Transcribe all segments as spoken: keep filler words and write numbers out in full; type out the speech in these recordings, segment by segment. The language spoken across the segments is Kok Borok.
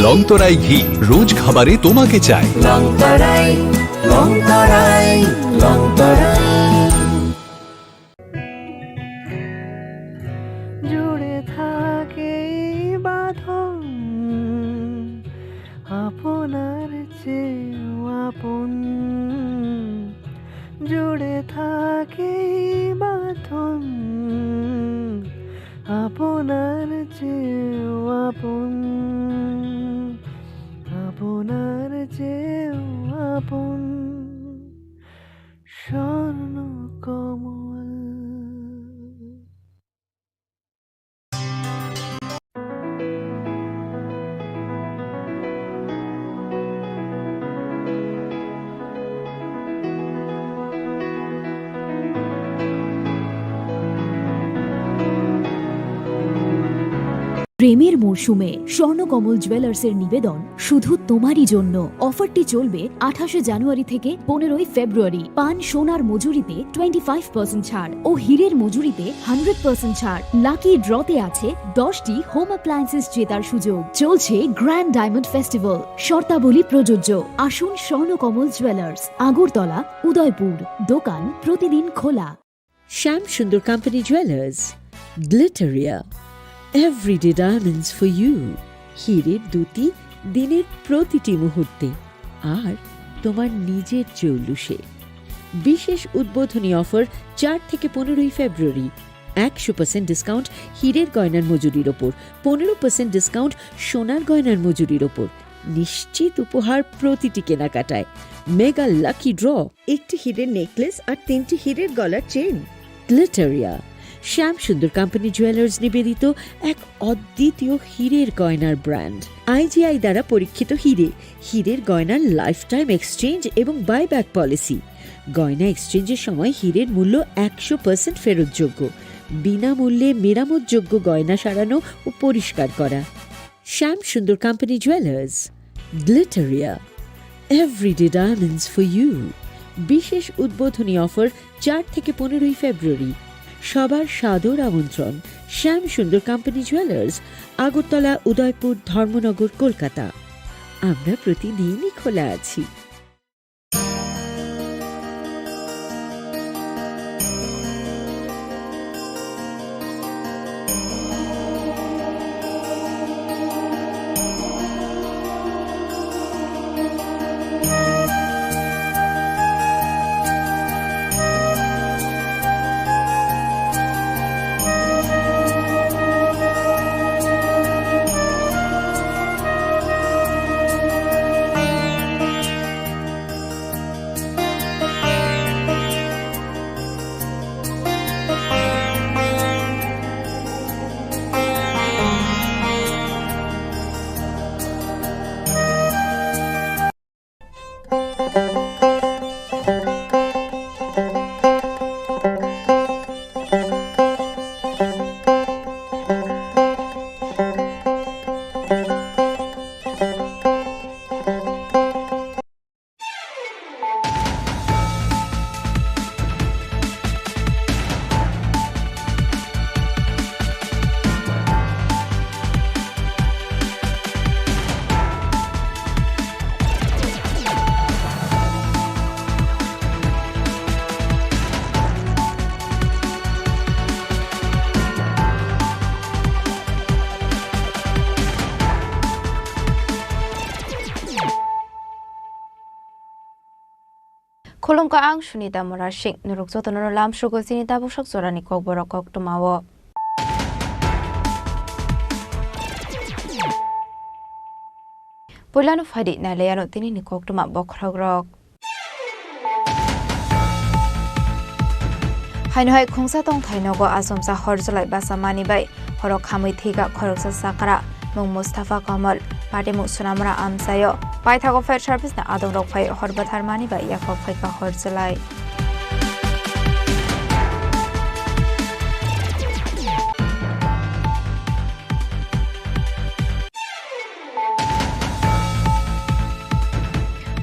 লংতরাই ঘি রোজ খাবারে তোমাকে চাই। লংতরাই, লংতরাই, লংতরাই। জুড়ে থাকে এই বাঁধন, আপনার চেয়েও আপন। জুড়ে থাকে এই বাঁধন, আপনার চেয়েও আপন, আপনার চেয়েও আপন। স্বর্ণ কমল। প্রেমের মরশুমে স্বর্ণকমল জুয়েলার্সের নিবেদন শুধু তোমারই জন্য। অফারটি চলবে আঠাশে জানুয়ারি থেকে পনেরোই ফেব্রুয়ারি। পান সোনার মজুরিতে টোয়েন্টি ফাইভ পার্সেন্ট ছাড় ও হীরের মজুরিতে হান্ড্রেড পার্সেন্ট ছাড়। লাকি ড্রতে আছে দশটি হোম অ্যাপ্লায়েন্সেস জেতার সুযোগ। চলছে গ্র্যান্ড ডায়মন্ড ফেস্টিভ্যাল, শর্তাবলী প্রযোজ্য। আসুন স্বর্ণকমল জুয়েলার্স, আগরতলা, উদয়পুর। দোকান প্রতিদিন খোলা। Shyam Sundar company jewellers, Glitteria, everyday diamonds for you. হীরের দ্যুতি দিনের প্রতিটি মুহূর্তে, আর তোমার নিজের জৌলুসে। বিশেষ উদ্বোধনী অফার চার থেকে পনেরোই ফেব্রুয়ারি। একশো পার্সেন্ট ডিসকাউন্ট হীরের গয়নার মজুরির ওপর, পনেরো পার্সেন্ট ডিসকাউন্ট সোনার গয়নার মজুরির ওপর। নিশ্চিত উপহার প্রতিটি কেনাকাটায়। মেগা লাকি ড্র, একটি হীরের নেকলেস আর তিনটি হীরের গলার চেন। গ্লিটারিয়া, শ্যাম সুন্দর কোম্পানি জুয়েলার্স নিবেদিত এক অদ্বিতীয় হীরের গয়নার ব্র্যান্ড। আইজিআই দ্বারা পরীক্ষিত হীরে, হীরের গয়নার লাইফ টাইম এক্সচেঞ্জ এবং বাইব্যাক পলিসি। গয়না এক্সচেঞ্জের সময় হীরের মূল্য একশো পার্সেন্ট ফেরতযোগ্য, বিনামূল্যে মেরামতযোগ্য গয়না সারানো ও পরিষ্কার করা। Shyam Sundar company jewellers, Glitteria, everyday diamonds for you. বিশেষ উদ্বোধনী অফার চার থেকে পনেরোই ফেব্রুয়ারি। সবার সাদর আমন্ত্রণ। শ্যাম সুন্দর কোম্পানি জুয়েলার্স, আগরতলা, উদয়পুর, ধর্মনগর, কলকাতা। আমরা প্রতিদিনই খোলা আছি। Khulumkha, ang Sunita Murasing. Norok jotono lamsogo chini tabuksak jorani kokborok koktwmao. Puilano phaidi nailaiano tinini koktwma bokhorokrok. Haino hai khungsa tongthai nogo achomsa hor chwlai bachamani bai horo khamwi thwikha khoroksa chakra, mung Mustafa Kamal, patimung Sunamura amchaio. Paithago fire service ni adongrok phai hor bwtharmani bai yaphak phaikha hor chwlai.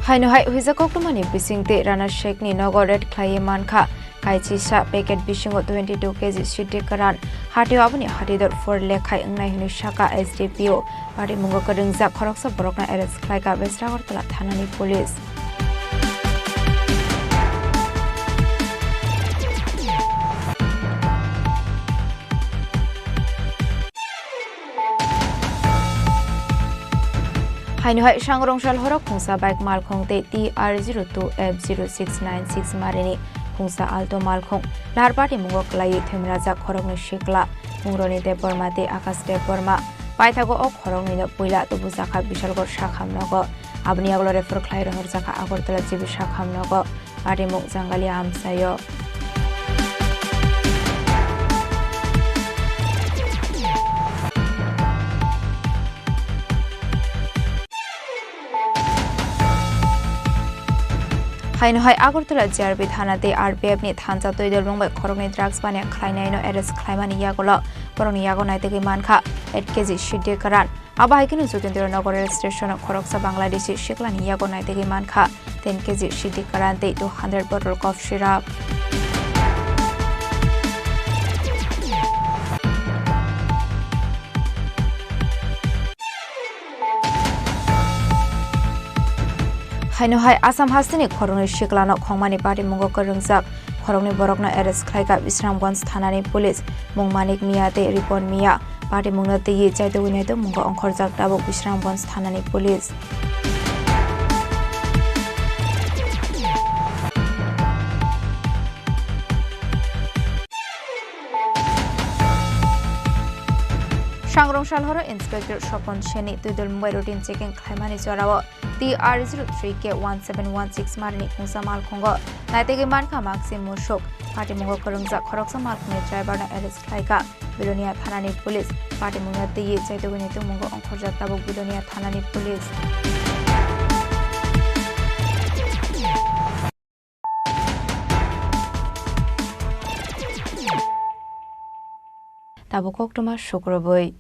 Haino hai huijak koktwmani bisingtwi Rana Sheikhni nogo raid khlaiwi mankha Kaisisa packet bisingo twenty two K G siddi kwran. Hatio aboni hatidor phor lekhai wngnai hwnwi sakha S D P O. Patimungo kwrwngjak khoroksa borokno arrest khlaikha West Agartala thanani police. Haino hai Sangrong Salhoro khungsa bike malkhung tei T R zero two F zero six nine six marini khungsa Alto malkhung lahar patimungo kwlaiwi thwimrajak khoroknwi sikla Mungroni Debbarma tei Akash Debbarma. Paithago o khoroknwino puila tubujakha Bishalgarh sakham nogo. Aboni yagulo refer khlai rohorjakha Agartala G B sakham nogo. Patimung Jangalia amchaio. Haino hai Agartala G R B thana tei R P F ni thansa twi dolmung bai khoroknwi drugs baniya khlainaino arrest khlaimani yagulo borokni yago naitugwi mankha eight K G siddi kwran. Abo hai kheno Jotendra Nagar rail station o khoroksa Bangladeshi siklani yago naitugwi mankha ten K G siddi kwran tei two hundred bottle cough syrup. Haino hai Assam hasteni khoroknwi siklano khongmani patimungo kwrwngjak khoroknwi borokno arrest khlaikha Bisramganj thanani police, mung Manik Miya tei Ripon Miya. Patimungno twiwi chaitugwi naitukmungo ongkhorjak tabuk Bisramganj thanani police. Sangrong Salhoro Inspector Sopon Seni twi dolmung bai routine checking khlaimani jorao T R zero three K one seven one six marini khungsa malkhungo naitegwi mankha maksi musuk. Patimungo kwrwngjak khoroksa malkhungni driver no arrest khlaikha Bilonia thanani police. Patimungno twiwi chaitugwi naitukmungo ongkhorjak tabuk Bilonia thanani police. Tabuk koktwma sukrubwi.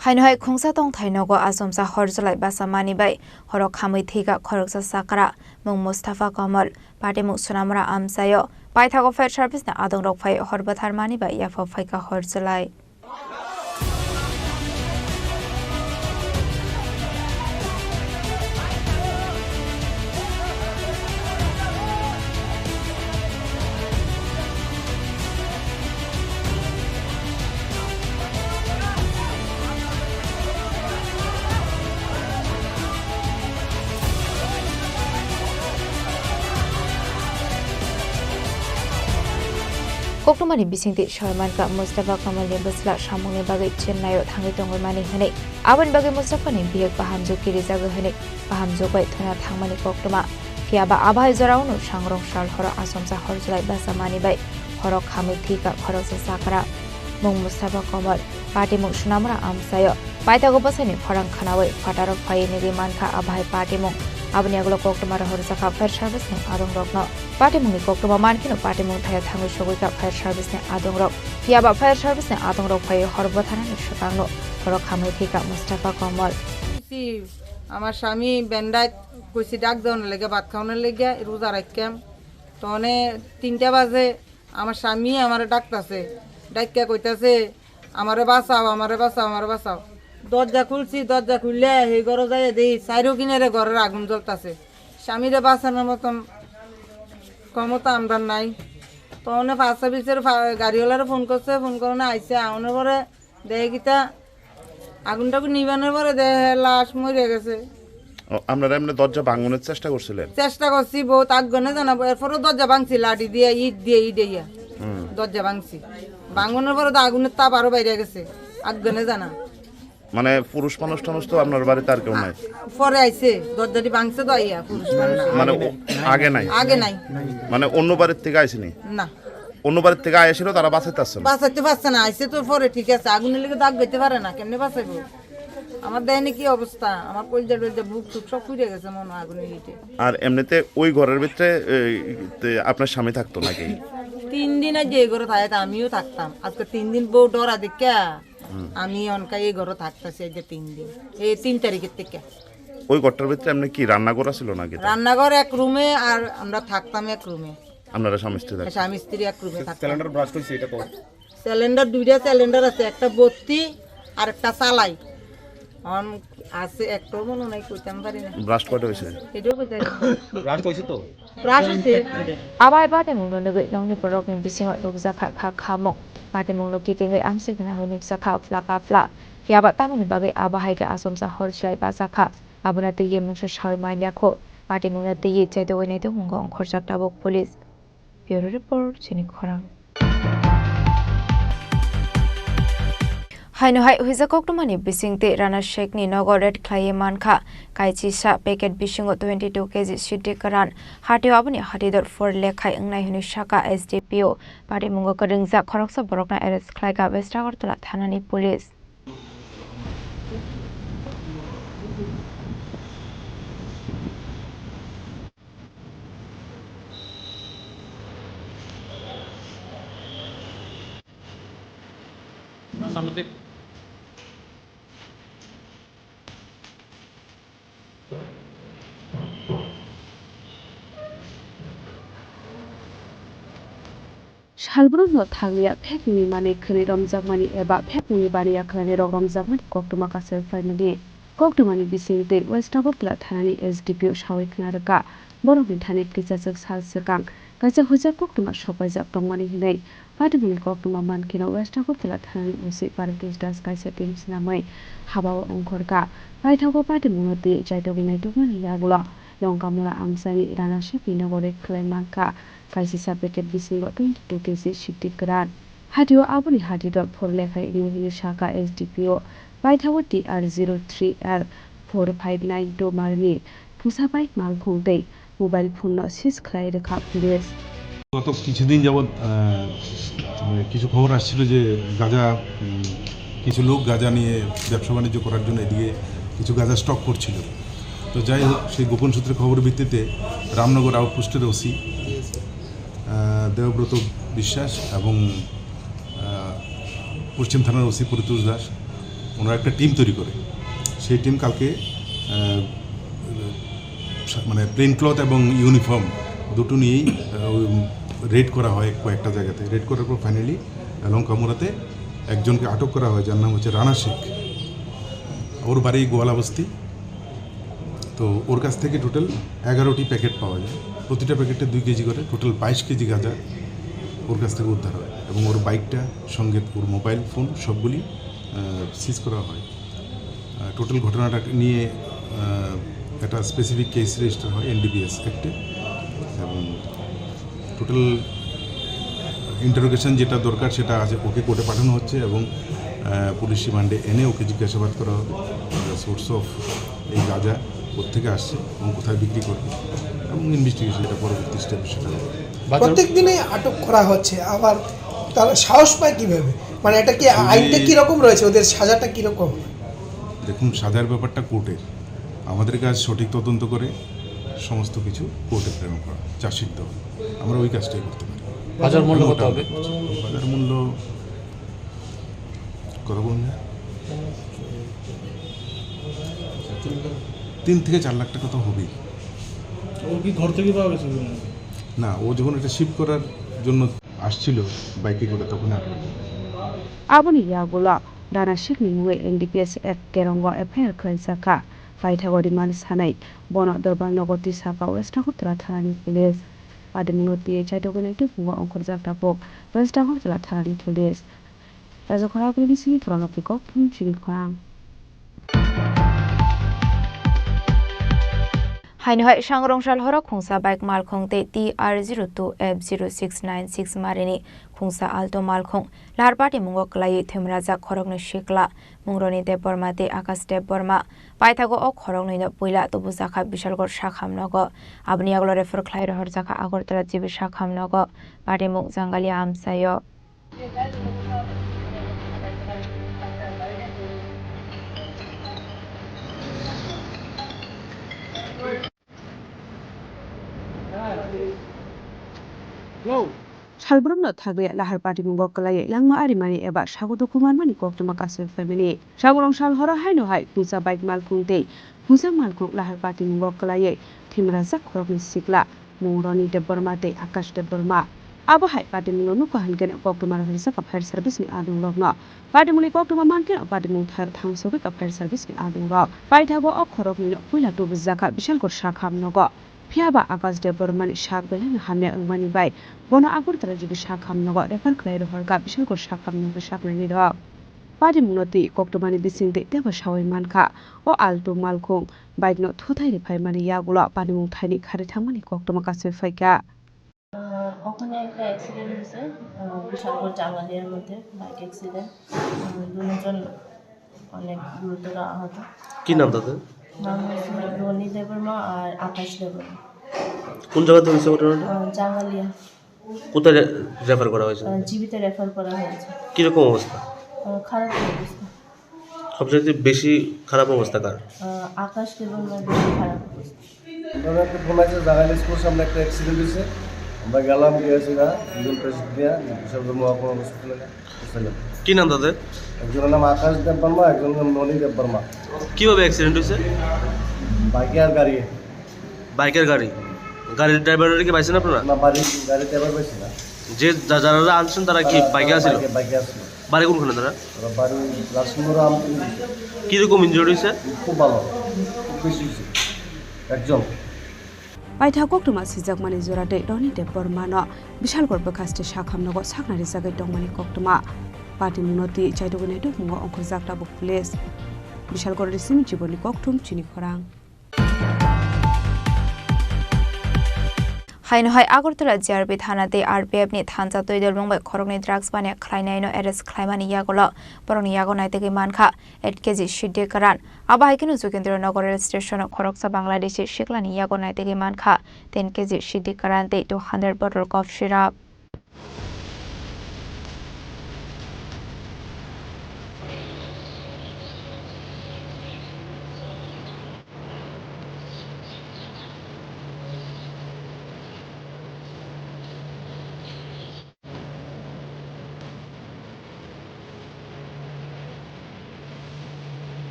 Haino hai khungsa tongthai nogo achomsa hor jwlai basa mani bai horo khamwi thwikha khoroksa chakra, mung Mustafa Kamal, patimung Sonamura amchaio. Paithago fire service ni adongrok phai hor bwthar mani bai yaphao phaikha hor jwlai. Koktwmani bisingtwi soi mankha Mustafa Kamalni bwsla samungni bagwi Chennai-o thangwi tongwi mani hwnwi. Aboni bagwi Mustafani biyek bahamjwk kirijagwi hwnwi bahamjwk bai thwna thangmani koktwma. Phiyaba abo hai jorao'-no sangrong sal horo achomsa hor jwlai basa mani bai horo khamwi thwikha khoroksa chakra, mung Mustafa Kamal, patimung Sonamura amchaio. Paithago bwsaini khorang khwnawi phataro phaiwi nigwi mankha abo hai patimung. Aboni yagulo koktwma rohorjakha fire service ni adongrokno. Patimungni koktwma mankheno patimung thaya thangwi sogwikha fire service ni adongrok. Phiyaba fire service ni adongrok phaiwi hor bwtharnani swkangno horo khamwi thwikha Mustafa Kamal. Si, আমার স্বামী বেন্ডাইত কইছি ডাক দেওয়ানোর লেগে, ভাত খাওয়ানোর লেগে, রোজা রাখতাম। তনে তিনটা বাজে আমার স্বামী আমারে ডাকতাছে, ডাকিয়া কইতাছে, "আমারে বাঁচাও, আমারে বাঁচাও, আমারে বাঁচাও।" দরজা খুলছি, দরজা খুললে এই ঘরে যাইয়া দেখি চাইরো কিনারে ঘরের আগুন জ্বলতাছে। স্বামীরে বাঁচানোর মতন ক্ষমতা আমরার নাই। তনে ফায়ার সার্ভিসের ফা-, গাড়িওয়ালারে ফোন করছে, ফোন করে না আইছে, আউনের পরে দেখে কিতা আগুন টাগুন নিবানোর পরে দেখে লাশ মরে গেছে। ও, আপনারা এমনি দরজা ভাঙনের চেষ্টা করছিলেন? চেষ্টা করছি বহুত, আগুনে জানাবো, এরপরও দরজা ভাঙছি লাঠি দিয়ে, ইট দিয়ে, ইট দিয়ে হুম। দরজা ভাঙছি। ভাঙনের পরে তো আগুনের তাপ আরো বাইরে গেছে, আগুনে জানা। মানে পুরুষ মানুষ টানুষ তো আপনার বাড়িতে আর কেউ নাই? পরে আইছে, দরজাটি ভাঙছে তো আইয়া, পুরুষ মানুষ। মানে ও-, আগে নাই? আগে নাই। মানে অন্য বাড়ির থেকে আইসেনি? না। অন্য বাড়ির থেকে আইসেছিল, তারা বাঁচাইতে আসছে না? বাঁচাইতে পারছে না, আইসে তো পরে ঠিক আছে, আগুনের লেগে দাগ দিতে পারে না, কেমনে বাঁচাইবো? আমার দেয়নি কি অবস্থা, আমার কলজা টলজা বুক টুক সব পুড়ে গেছে মনে হয় আগুনের হিটে। আর এমনিতে ওই ঘরের ভিতরে, এই, তে আপনার স্বামী থাকতো নাকি? তিন দিন আগে এই ঘরে থাকে, তা আমিও থাকতাম। আজকে তিন দিন বউ ডরা দেখা হুম। আমি অনকা এই ঘরে থাকতেছি এই যে তিন দিন, এই তিন তারিখের থেকে। ওই ঘরটার ভিতরে এমনি কি রান্নাঘর আছিল নাকি তার? রান্নাঘর এক রুমে আর আমরা থাকতাম এক রুমে। আপনারা স্বামী স্ত্রী থাকতেন? স্বামী স্ত্রী এক রুমে থাকতাম। সিলিন্ডার ব্লাস্ট হয়েছে, এটা তো? সিলিন্ডার, দুইটা সিলিন্ডার আছে, একটা ভর্তি আর একটা চালাই। অন আছে, একটা মনে নাই, কইতাম পারি না। ব্লাস্ট কয়টা হয়েছে? এটাও কইতাম পারি না। ব্লাস্ট হয়েছে তো? Brush ase. Abo hai batimungno nugwi nokni borokni bisingo nukjakha kha khamung. Batimungno kitingwi amswk gwnangwi nukjakha phlaka phla. Phiya ba tamoni bagwi abo hai khe achomsa hor chwlai bachakha. Abono twiwi mungsa sawi manya kho. Batimungno twiwi chaitogwi naitok wngo ongkhorjak tabuk police. Bureau report, chini khorang. Haino hai huijak koktwmani bisingtwi Rana Sheikhni nogo raid khlaiwi mankha kaisisa packet bisingo twenty two K G siddi kwran. Hatio aboni hatidor four lekhai wngnai hwnwi sakha S D P O. Patimungo kwrwngjak khoroksa borokno arrest khlaikha West Agartala thanani police. Salbrumno thanglia phekni manwi khwnwi romjakmani eba phekni baniya khwlainai rok romjakmani koktwma kasawi phaimani. Koktwmani bisingtwi West Agartala thanani S D P O sawi khna rwkha, borokni thani kisachwk sal swkang kaisa huijak koktwma sokpaijak tongmani hwnwi. Patimungni koktwma mankhe no West Agartala thanani O C Parvez Das kaisa team swnamwi habao ongkhorkha. Paithago patimungno twi chaitogwi naitukmani yagulo Longkamura amchaini Rana Sheikhni nogo raid khlai mankha. Kaisisa packet bisingo twenty two K G siddi kwran. Hatio aboni hatidor four lekhai wngnai hwnwi sakha S D P O. Paithago T R zero three L four five nine two marni phusa bai malkhung tei mobile phone no seize khlai rwkha police. গত কিছুদিন যাবৎ, আহ, মানে কিছু খবর আসছিল যে গাঁজা, উম, কিছু লোক গাঁজা নিয়ে ব্যবসা বাণিজ্য করার জন্য এদিকে কিছু গাঁজা স্টক করছিল। তো যাই হোক, সেই গোপন সূত্রে খবরের ভিত্তিতে রামনগর আউটপোস্টের ওসি, আহ, দেবব্রত বিশ্বাস এবং, আহ, পশ্চিম থানার ওসি পরিতোষ দাস, ওনারা একটা টিম তৈরি করে। সেই টিম কালকে, আহ, সা-, মানে প্লেন ক্লথ এবং ইউনিফর্ম দুটো নিয়েই, আহ, ওই রেড করা হয় কয়েকটা জায়গাতে। রেড করার পর ফাইনালি লঙ্কামুড়াতে একজনকে আটক করা হয়, যার নাম হচ্ছে রানা শেখ। ওর বাড়ি গোয়ালাবস্তি। তো ওর কাছ থেকে টোটাল এগারোটি প্যাকেট পাওয়া যায়, প্রতিটা প্যাকেটে দুই কেজি করে, টোটাল বাইশ কেজি গাঁজা ওর কাছ থেকে উদ্ধার হয় এবং ওর বাইকটা সঙ্গে ওর মোবাইল ফোন সবগুলি, আহ, সিজ করা হয়। আহ, টোটাল ঘটনাটা নিয়ে, আহ, একটা স্পেসিফিক কেস রেজিস্টার হয় এনডিপিএস অ্যাক্টে এবং টোটাল ইন্টারোগেশন যেটা দরকার সেটা আছে, ওকে কোর্টে পাঠানো হচ্ছে এবং, আহ, পুলিশ রিমান্ডে এনে ওকে জিজ্ঞাসাবাদ করা হবে, সোর্স অফ এই গাঁজা কোত্থেকে আসছে এবং কোথায় বিক্রি করবে এবং ইনভেস্টিগেশন, এটা পরবর্তী স্টেপ সেটা হবে। বাজার প্রত্যেক দিনে আটক করা হচ্ছে, আবার তারা সাহস পায় কিভাবে? মানে, এটা কি যদি আইনটা কিরকম রয়েছে, ওদের সাজাটা কিরকম? দেখুন, সাজার ব্যাপারটা কোর্টের, আমাদের কাজ সঠিক তদন্ত করে সমস্ত কিছু কোর্টে প্রেরণ করা, চার্জশিট দেওয়া। আমরা ওই কাজটাই করতে পারি। বাজার মূল্য কত হবে? বাজার মূল্য কত বলুন না? তিন থেকে চার লাখ টাকা তো হবেই। ও কি ঘর থেকে পাওয়া গেছে? না, ও যখন এটা শিফট করার জন্য আসছিল বাইকে করে, তখন আর Aboni yagulo Rana Sheikhni mungwi N D P S Act kerongo F I R khwlaijakha. Paithago remand sanai bono Dorbar nogo tisaka West Agartala thanani police. Patimungno twiwi chaitogwi nai twiphungo ongkhorjak tabuk West Agartala thanani police. Rajakhoragwini simi phwrwngno piko phung chini khorang. Haino hai sangrong sal horo khungsa bike malkhung tei T R zero two F zero six nine six marini khungsa Alto malkhung lahar patimungo kwlaiwi thwimrajak khoroknwi sikla Mungroni Debbarma tei Akash Debbarma. Paithago o khoroknwino puila tubujakha Bishalgarh sakham nogo. Aboni yagulo refer khlai rohorjakha Agartala G B sakham nogo. Patimung Jangalia amchaio. Salbrumno thagwi lahar patimungo kwlaiwi langma arimani eba sago dukhu manmani koktwma kasui phaimani. Sagorong sal horo haino hai puja bike malkhung tei puja malkhung lahar patimungo kwlaiwi thimrajak khoroknwi sikla mung Roni Debbarma tei Akash Debbarma. Abo hai patimungno nukha hinkhe koktwma rwkha fire service ni adungrokno. Patimungni koktwma mankhe patimung thar thangsogwi fire service ni adungrok. Paithago o khoroknwino puila tubujakha Bishalgarh sakham nogo. Phiya ba Akash Debbarmani sak belai no hamya wngmani bai bono Agartala G B sakham nogo refer khlai rohorkha Bishalgarh sakham nogo saknani rok. Patimungno twi koktwmani bising tei tebo sawi mankha. O Alto malkhung bike no thuthai riphaimani yagulo patimung thaini khari thangmani koktwma kasui phaikha. আহ, ওখানে একটা অ্যাক্সিডেন্ট হয়েছে, আহ, বিশালগড় জাঙ্গালিয়ার মধ্যে bike accident. আহ, দুজন অনেক গুরুতর আহত। কি নাম তাদের? নাম হচ্ছে রনি দেববর্মা আর আকাশ দেববর্মা। কোন জায়গাতে হয়েছে ঘটনাটা? আহ, জাঙ্গালিয়া। কোথায় রে-, রেফার করা হয়েছে? আহ, জিবিতে রেফার করা হয়েছে। কিরকম অবস্থা? আহ, খারাপ অবস্থা। সবচেয়ে বেশি খারাপ অবস্থা কার? আহ, আকাশ দেববর্মার বেশি খারাপ অবস্থা। আমরা একটা ফোন আছে, জাগালি স্কুল সামনে একটা অ্যাক্সিডেন্ট হয়েছে। আমরা গেলাম, গিয়েছি না, দুজন পেশেন্ট নিয়ে বিশালগড় মহকুমা হসপিটালে গেলাম। কি নাম তাদের? একজনের নাম আকাশ দেববর্মা, একজনের নাম ননী দেববর্মা। কিভাবে অ্যাক্সিডেন্ট হয়েছে? বাইকে আর গাড়ি। বাইকের গাড়ি? গাড়ির ড্রাইভারকে পাইছেন আপনারা? না, বাড়ি, গাড়ির ড্রাইভার পাইছি না। যে যা-, যারা আনছেন তারা কি বাইকে আছিল? বাইকে, বাইকে আছিল। বাড়ি কোনখানে তারা? ওরা বাড়ি রাজশাহী মোড় আমতলী। কিরকম ইনজুরি হয়েছে? খুব ভালো, খুব বেশি হয়েছে, একজন। Paitha koktwma sijakmani jora tei Roni Debbarmano Bishalgarh bwkhaste sakham nogo sakna rijagwi tongmani koktwma. Patimungno twi chaitugwi naitugmungo ongkhorjak tabuk police. Bishalgarh ni simi jiboni kokthum chini khorang. Haino hai Agartala G R P thana tei R P F ni thansa twi dwlmung bai khoroknwi drugs baniya khlainaino arrest khlaimani yagulo borokni yago naitugwi mankha eight K G siddi kwran. Abo hai kheno Jogindra Nagar rail station o khoroksa Bangladeshi siklani yago naitugwi mankha ten K G siddi kwran tei two hundred bottle cough syrup.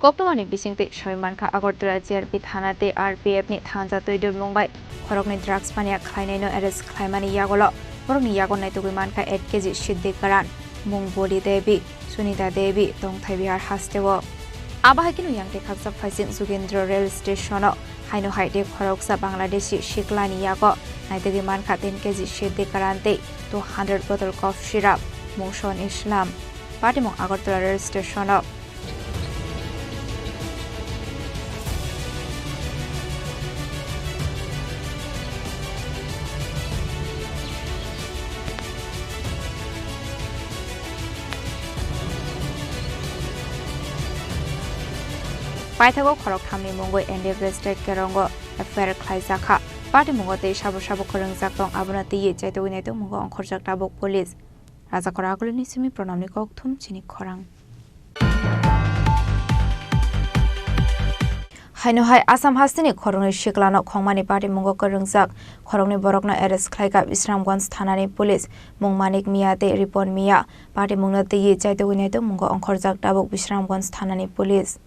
Koktwmani bisingtwi soi mankha Agartala G R P thana tei R P F ni thansa twi dwlmung bai khoroknwi drugs mania khlainaino arrest khlaimani yagulo borokni yago naitugwi mankha eight K G siddi kwran, mung Boli Devi, Sunita Devi, Tongthai Bihar hasteo. Abo hai kheno yang tei khaksa phaising Jogindra rail station o haino hai tei khoroksa Bangladeshi siklani yago naitugwi mankha ten K G siddi kwran tei two hundred bottle cough syrup, mung Son Islam. Patimung Agartala rail station o. Paithago khorok thamni mungwi N D F district Kerongo F I R khlaijakha. Patimungo tei sabo sabo kwrwngjak tong, abono twiwi chaitugwi naitugmungo ongkhorjak tabuk police. Rajakora Agulini simi Pranamni kokthum chini khorang. Haino hai Assam hasteni khoroknwi siklano khongmani patimungo kwrwngjak khoroknwi borokno arrest khlaikha Bisramganj thanani police, mung Manik Miya tei Ripon Miya. Patimungno twiwi chaitugwi naitugmungo ongkhorjak tabuk Bisramganj thanani police.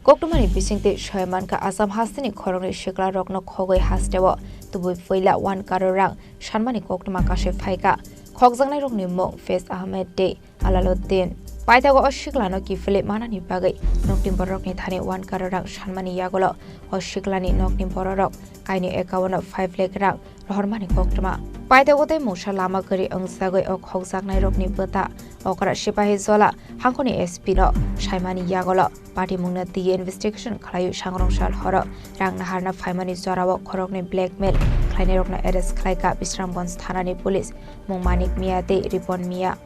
Koktwmani bisingtwi soi mankha Assam hasteni khoroknwi siklarokno khogwi hasteo tubui puila one crore rang sanmani koktwma kasui phaikha. Khokjaknairokni mung Faiz Ahmed tei Alaluddin. Paithago o siklano kiphilwi manani bagwi nokni bororokni thani one crore rang sanmani yagulo o siklani nokni bororok kainwi account-o five lakh rang rohormani koktwma. Paithago tei mungsa lama kwrwi wngjagwi o khokjaknairokni bwta okra Sipahi Jola hangkhoni S P no saimani yagulo patimungno twiwi investigation khlaiwi sangrong sal horo rang naharna phaimani jorao khoroknwi blackmail khlainairokno arrest khlaikha Bisramganj thanani police, mung Manik Miya tei Ripon Miya.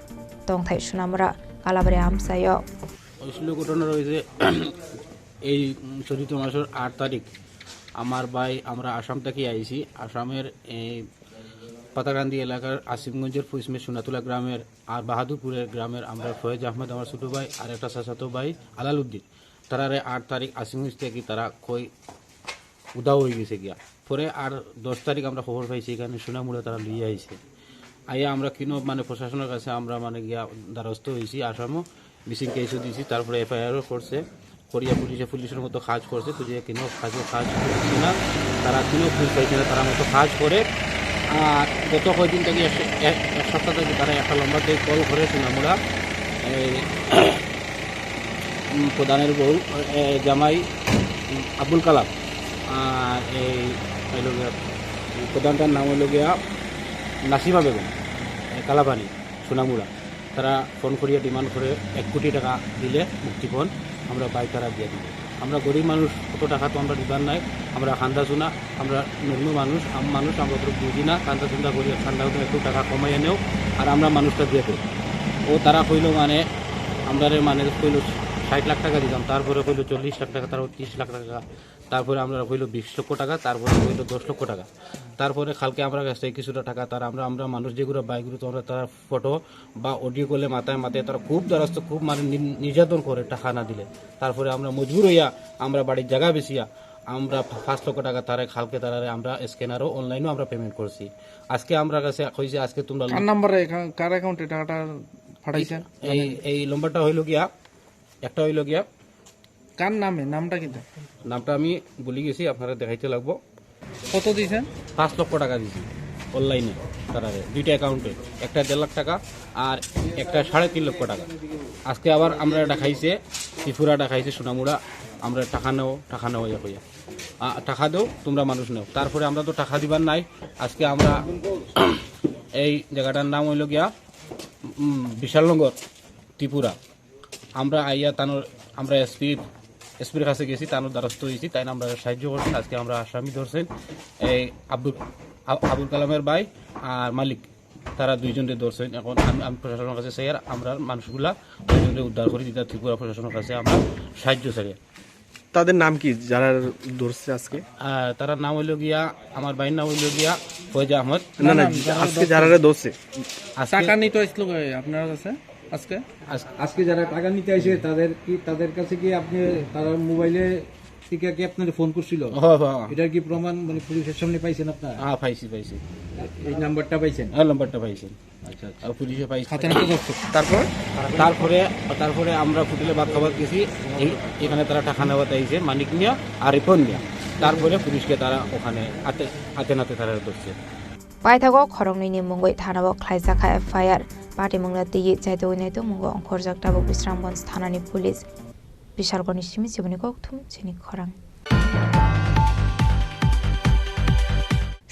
Tongthai Sunamura, Kalabari amchaio. আসলে ঘটনা রয়েছে এই চলিত মাসের আট তারিখ। আমার ভাই, আমরা আসাম থেকে আইছি। আসামের এই পাতাকান্দি এলাকার আসিমগঞ্জের পশ্চিমে সোনাতুলা গ্রামের আর বাহাদুরপুরের গ্রামের আমরা ফয়েজ আহমেদ, আমার ছোট ভাই, আর একটা চাচাতো ভাই আলালউদ্দিন। তারারে আট তারিখ আসিমগঞ্জ থেকে তারা কই উধাও হয়ে গেছে গিয়া। পরে আর দশ তারিখ আমরা খবর পাইছি এখানে সোনামুড়া তারা লইয়া আইছে। আইয়া আমরা কিনো মানে প্রশাসনের কাছে আমরা মানে গিয়া দ্বারস্থ হইছি, আসামও মিসিং কেসও দিছি, তারপরে এফআইআরও করছে, করিয়া পুলিশে পুলিশের মতো কাজ করছে, তো যে কিনো কাজও কাজ করছে না, তারা কিনো খুঁজ পাইছে না, তারা মতো কাজ করে। আর গত কয়দিন থেকে এক, এক, এক সপ্তাহ থেকে তারা একটা লম্বা থেকে কল করে সোনামুড়া এই উম, প্রধানের বউ, এ, জামাই, উম, আব্দুল কালাম, আর এই হইল গিয়া, এই প্রধানটার নাম হইল গিয়া নাসিমা বেগম, এ, কালাপানি, সোনামুড়া। তারা ফোন করিয়া ডিমান্ড করে এক কোটি টাকা দিলে মুক্তিপণ আমরা বাইক তারা দিয়ে দিব। আমরা গরিব মানুষ, অত টাকা তো আমরা দিবার নাই, আমরা খান্দা চুনা, আমরা নগ্ন মানুষ, আম মানুষ, আমরা তো বুঝি না, খান্দা চুন্দা করি, খান্দা একটু টাকা কমাইয়া নেও, আর আমরা মানুষটা দিয়ে দেবো। ও তারা কইলো মানে আমরারে মানে কইলো ষাট লাখ টাকা দিতাম, তারপরে কইলো চল্লিশ লাখ টাকা, তারপর ত্রিশ লাখ টাকা, তারপরে আমরা কইলো বিশ লক্ষ টাকা, তারপরে কইলো দশ লক্ষ টাকা। তারপরে কালকে আমরা কাছ থেকে কিছুটা টাকা তারা আমরা, আমরা মানুষ যেগুলো বাইকগুলো তো আমরা তারা ফটো বা অডিও কলে মাথায় মাথায় তারা খুব দ্বারস্থ, খুব মানে নি-, নির্যাতন করে টাকা না দিলে। তারপরে আমরা মজবুর হইয়া আমরা বাড়ির জায়গা বেচিয়া আমরা পা-, পাঁচ লক্ষ টাকা তারা কালকে তারারে আমরা স্ক্যানারও অনলাইনেও আমরা পেমেন্ট করছি। আজকে আমরা কাছে কইছে আজকে তোমরা কার নাম্বারে এখান-, কার অ্যাকাউন্টে টাকাটা পাঠাইছেন? এই, এই নম্বরটা হইল গিয়া, একটা হইল গিয়া কার নামে? নামটা কিন্তু? নামটা আমি ভুলি গেছি, আপনারা দেখাইতে লাগবো। কত দিছেন? পাঁচ লক্ষ টাকা দিছি অনলাইনে তারারে, দুইটা অ্যাকাউন্টে, একটা দেড় লাখ টাকা আর একটা সাড়ে তিন লক্ষ টাকা। আজকে আবার আমরা দেখাইছে, ত্রিপুরা দেখাইছে, সোনামুড়া, আমরা টাকা নেও, টাকা নেও, ইয়া কইয়া। আ, টাকা দেও, তোমরা মানুষ নেও। তারপরে আমরা তো টাকা দিবার নাই। আজকে আমরা এই জায়গাটার নাম হইল গিয়া, উম, বিশালনগর, ত্রিপুরা। আমরা আইয়া তানোর, আমরা এসপি, এসপির কাছে গেছি, তানোর দ্বারস্থ হয়েছি, তাই না আমরা সাহায্য করছেন। আজকে আমরা আসামি ধরছেন এই আব্দুল, আ-, আবুল কালামের ভাই আর মালিক, তারা দুইজনকে ধরছেন। এখন আমি, আমি প্রশাসনের কাছে চাই আর আমরা মানুষগুলা দুইজনকে উদ্ধার করে দিতে ত্রিপুরা প্রশাসনের কাছে আমরা সাহায্য চাই। তাদের নাম কি, যারা ধরছে আজকে? আহ, তার নাম হইল গিয়া, আমার ভাইয়ের নাম হইল গিয়া ফয়েজ আহমদ। না, না, না, যারা আজকে ধরছে। যারা ধরছে। আজকে টাকা নিতে আসলো কই আপনার কাছে আজকে? আজ- আজকে যারা টাকা নিতে আসে, তাদের কি, তাদের কাছে কি আপনি, তারা মোবাইলে থেকে কি আপনার ফোন করছিল? হ্যাঁ, হ্যাঁ। এটার কি প্রমাণ, মানে, পুলিশের সামনে পাইছেন আপনারা? হ্যাঁ, পাইছি, পাইছি। এই নাম্বারটা পাইছেন? হ্যাঁ, নাম্বারটা পাইছি। আচ্ছা, আচ্ছা। আর পুলিশে পাইছে। হাতে নাতে ধরছে। তারপর? তারপরে, তারপরে আমরা হোটেলে ভাত খাবার গেছি, এই, এখানে তারা টাকা নেওয়াতে আইছে, মানিক মিয়া আর রিপন মিয়া। তারপরে পুলিশকে তারা ওখানে হাতে, হাতে নাতে তারা ধরছে। Paithago khoroknwini mungwi thanao khlaijak kha F I R. Patimungno twiwi chaitugwi naitukmungo ongkhorjak tabuk Bisramganj thanani police. Bishalgoni simi chiboni kokthum chini khorang.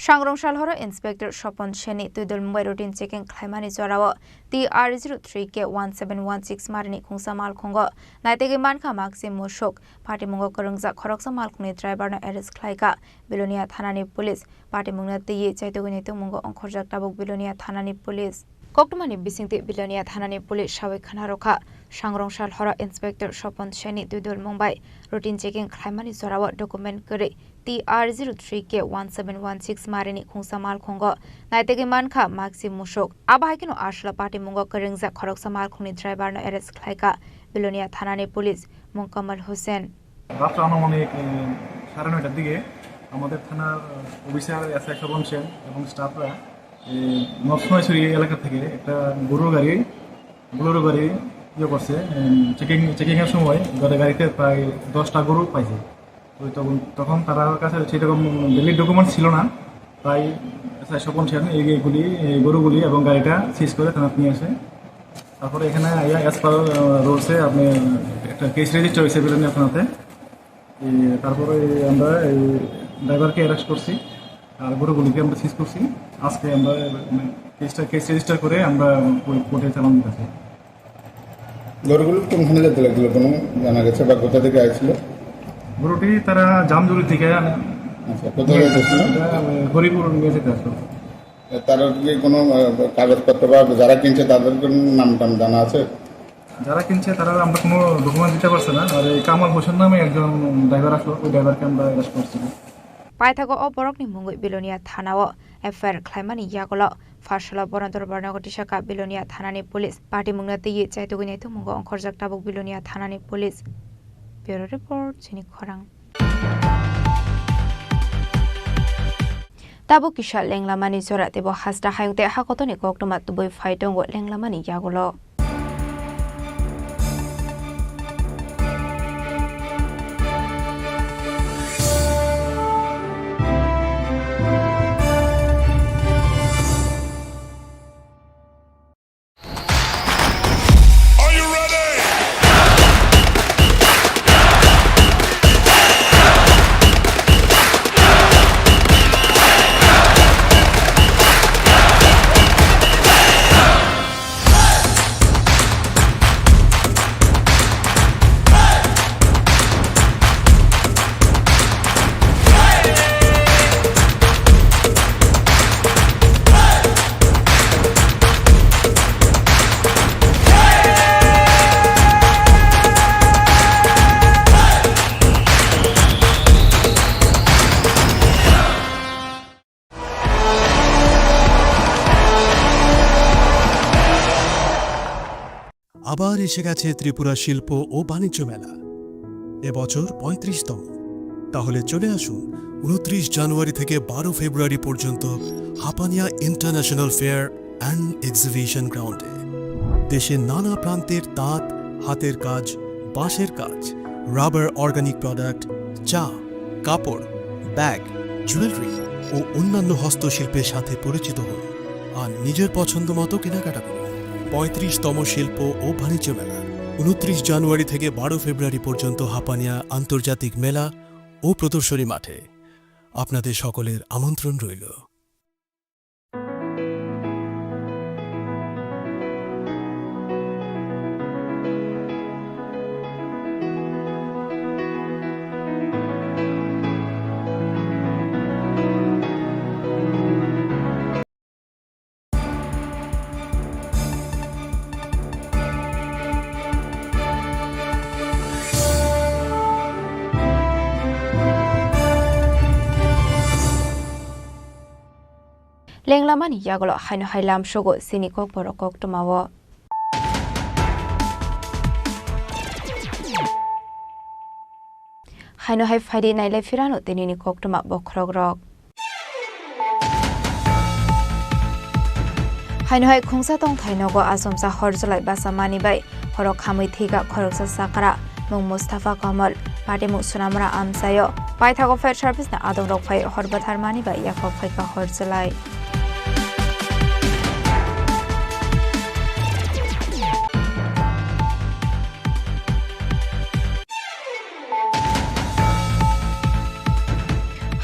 Sangrong Salhoro Inspector Sopon Seni twidul mungbai routine checking khlaimani jorao T R zero three K one seven one six marini khungsa malkhungo naitegwi mankha maksi musuk. Patimungo kwrwngjak khoroksa malkhungni driver no arrest khlaikha Bilonia thanani police. Patimungno twiwi chaitugwi naitukmungo ongkhorjak tabuk Bilonia thanani police. Koktwmani bisingtwi Bilonia thanani police sawi khna rwkha, Sangrong Salhoro Inspector Sopon Seni twidul mungbai routine checking khlaimani jorao document kwrwi T R zero three K one seven one six marini khungsa malkhungo naitegwi mankha maksi musuk. Abo hai kheno aswla patimungo kwrwngjak khoroksa malkhungni driver no arrest khlaikha Bilonia thanani police, Mung Kamal Hussain. রাত্র আনুমানিক, এ, সাড়ে নয়টার দিকে আমাদের থানার, এ, officer SI Sovan সেন এবং স্টাফরা, এ, নর্থ সোনাইছড়ি এলাকা থেকে একটা গরুর গাড়ি, বোলেরো গাড়ি ইয়ে করছে, এ, চেকিং, চেকিংয়ের সময় গাড়ি, গাড়িতে প্রায় দশটা গরু পাইছে। ওই তখন, তখন তার কাছে সেরকম ভ্যালিড ডকুমেন্টস ছিল না, তাই এসআই স্বপন সেন এই, এইগুলি, এই গরুগুলি এবং গাড়িটা সিজ করে থানাতে নিয়ে আসে। তারপরে এখানে আইয়া অ্যাজ পার, আহ, রুলসে আপনি একটা কেস রেজিস্টার হয়েছে বিলোনিয়া থানাতে। এই, তারপরে এই আমরা এই ড্রাইভারকে অ্যারেস্ট করছি, আর গরুগুলিকে আমরা সিজ করছি। আজকে আমরা, মানে, কেসটা, কেস রেজিস্টার করে আমরা কোর্টে চালান দিতেছি। গরুগুলো কোনখানে যেতে লাগছিল, কোনো জানা গেছে বা কোথা থেকে আসছিল? গরুটি তারা জামজুড়ি থেকে আনে। আচ্ছা, কোথায় যাইতেছিল? এটা, আহ, হরিপুর নিয়ে যেতে আসলো। তার কি কোনো, আহ, কাগজপত্র বা যারা কিনছে তাদের কোনো নাম টাম জানা আছে? যারা কিনছে তারা আমরা কোনো ডকুমেন্ট দিতে পারছে না। আর এই কামাল হোসেন নামে একজন ড্রাইভার আসলো, ওই ড্রাইভারকে আমরা অ্যারেস্ট করছি। Paithago o borokni mungwi Bilonia thanao F I R khlaimani yagulo pharsalo bono dorbarno tisaka Bilonia thanani police. Patimungno twiwi chaitugwi naitukmungo ongkhorjak tabuk Bilonia thanani police. Bureau report, chini khorang. Tabuk kisa lenglamani jora teibo hasta hayung tei hakotorni koktwma tubui phai tongo lenglamani yagulo. আবার এসে গেছে ত্রিপুরা শিল্প ও বাণিজ্য মেলা, এবছর পঁয়ত্রিশতম। তাহলে চলে আসুন ঊনত্রিশ জানুয়ারি থেকে বারো ফেব্রুয়ারি পর্যন্ত Hapania international fair and exhibition গ্রাউন্ডে। দেশের নানা প্রান্তের তাঁত, হাতের কাজ, বাঁশের কাজ, রাবার অর্গানিক প্রোডাক্ট, চা, কাপড়, ব্যাগ, জুয়েলারি ও অন্যান্য হস্তশিল্পের সাথে পরিচিত হন আর নিজের পছন্দ মতো কেনাকাটা করুন। পঁয়ত্রিশতম শিল্প ও বাণিজ্য মেলা, ঊনত্রিশ জানুয়ারি থেকে বারো ফেব্রুয়ারি পর্যন্ত হাপানিয়া আন্তর্জাতিক মেলা ও প্রদর্শনী মাঠে। আপনাদের সকলের আমন্ত্রণ রইল। Lenglamani yagulo haino hai lamsogo chini kokborok koktwmao. Haino hai phaidi nailai phirano tinini koktwma bokhorokrok. Haino hai khungsa tongthai nogo achomsa hor chwlai basa mani bai horo khamwi thwikha khoroksa chakra mung Mustafa Kamal, patimung Sunamura amchaio. Paithago fire service ni adongrok phai hor bwthar mani bai yaphok phaikha hor chwlai.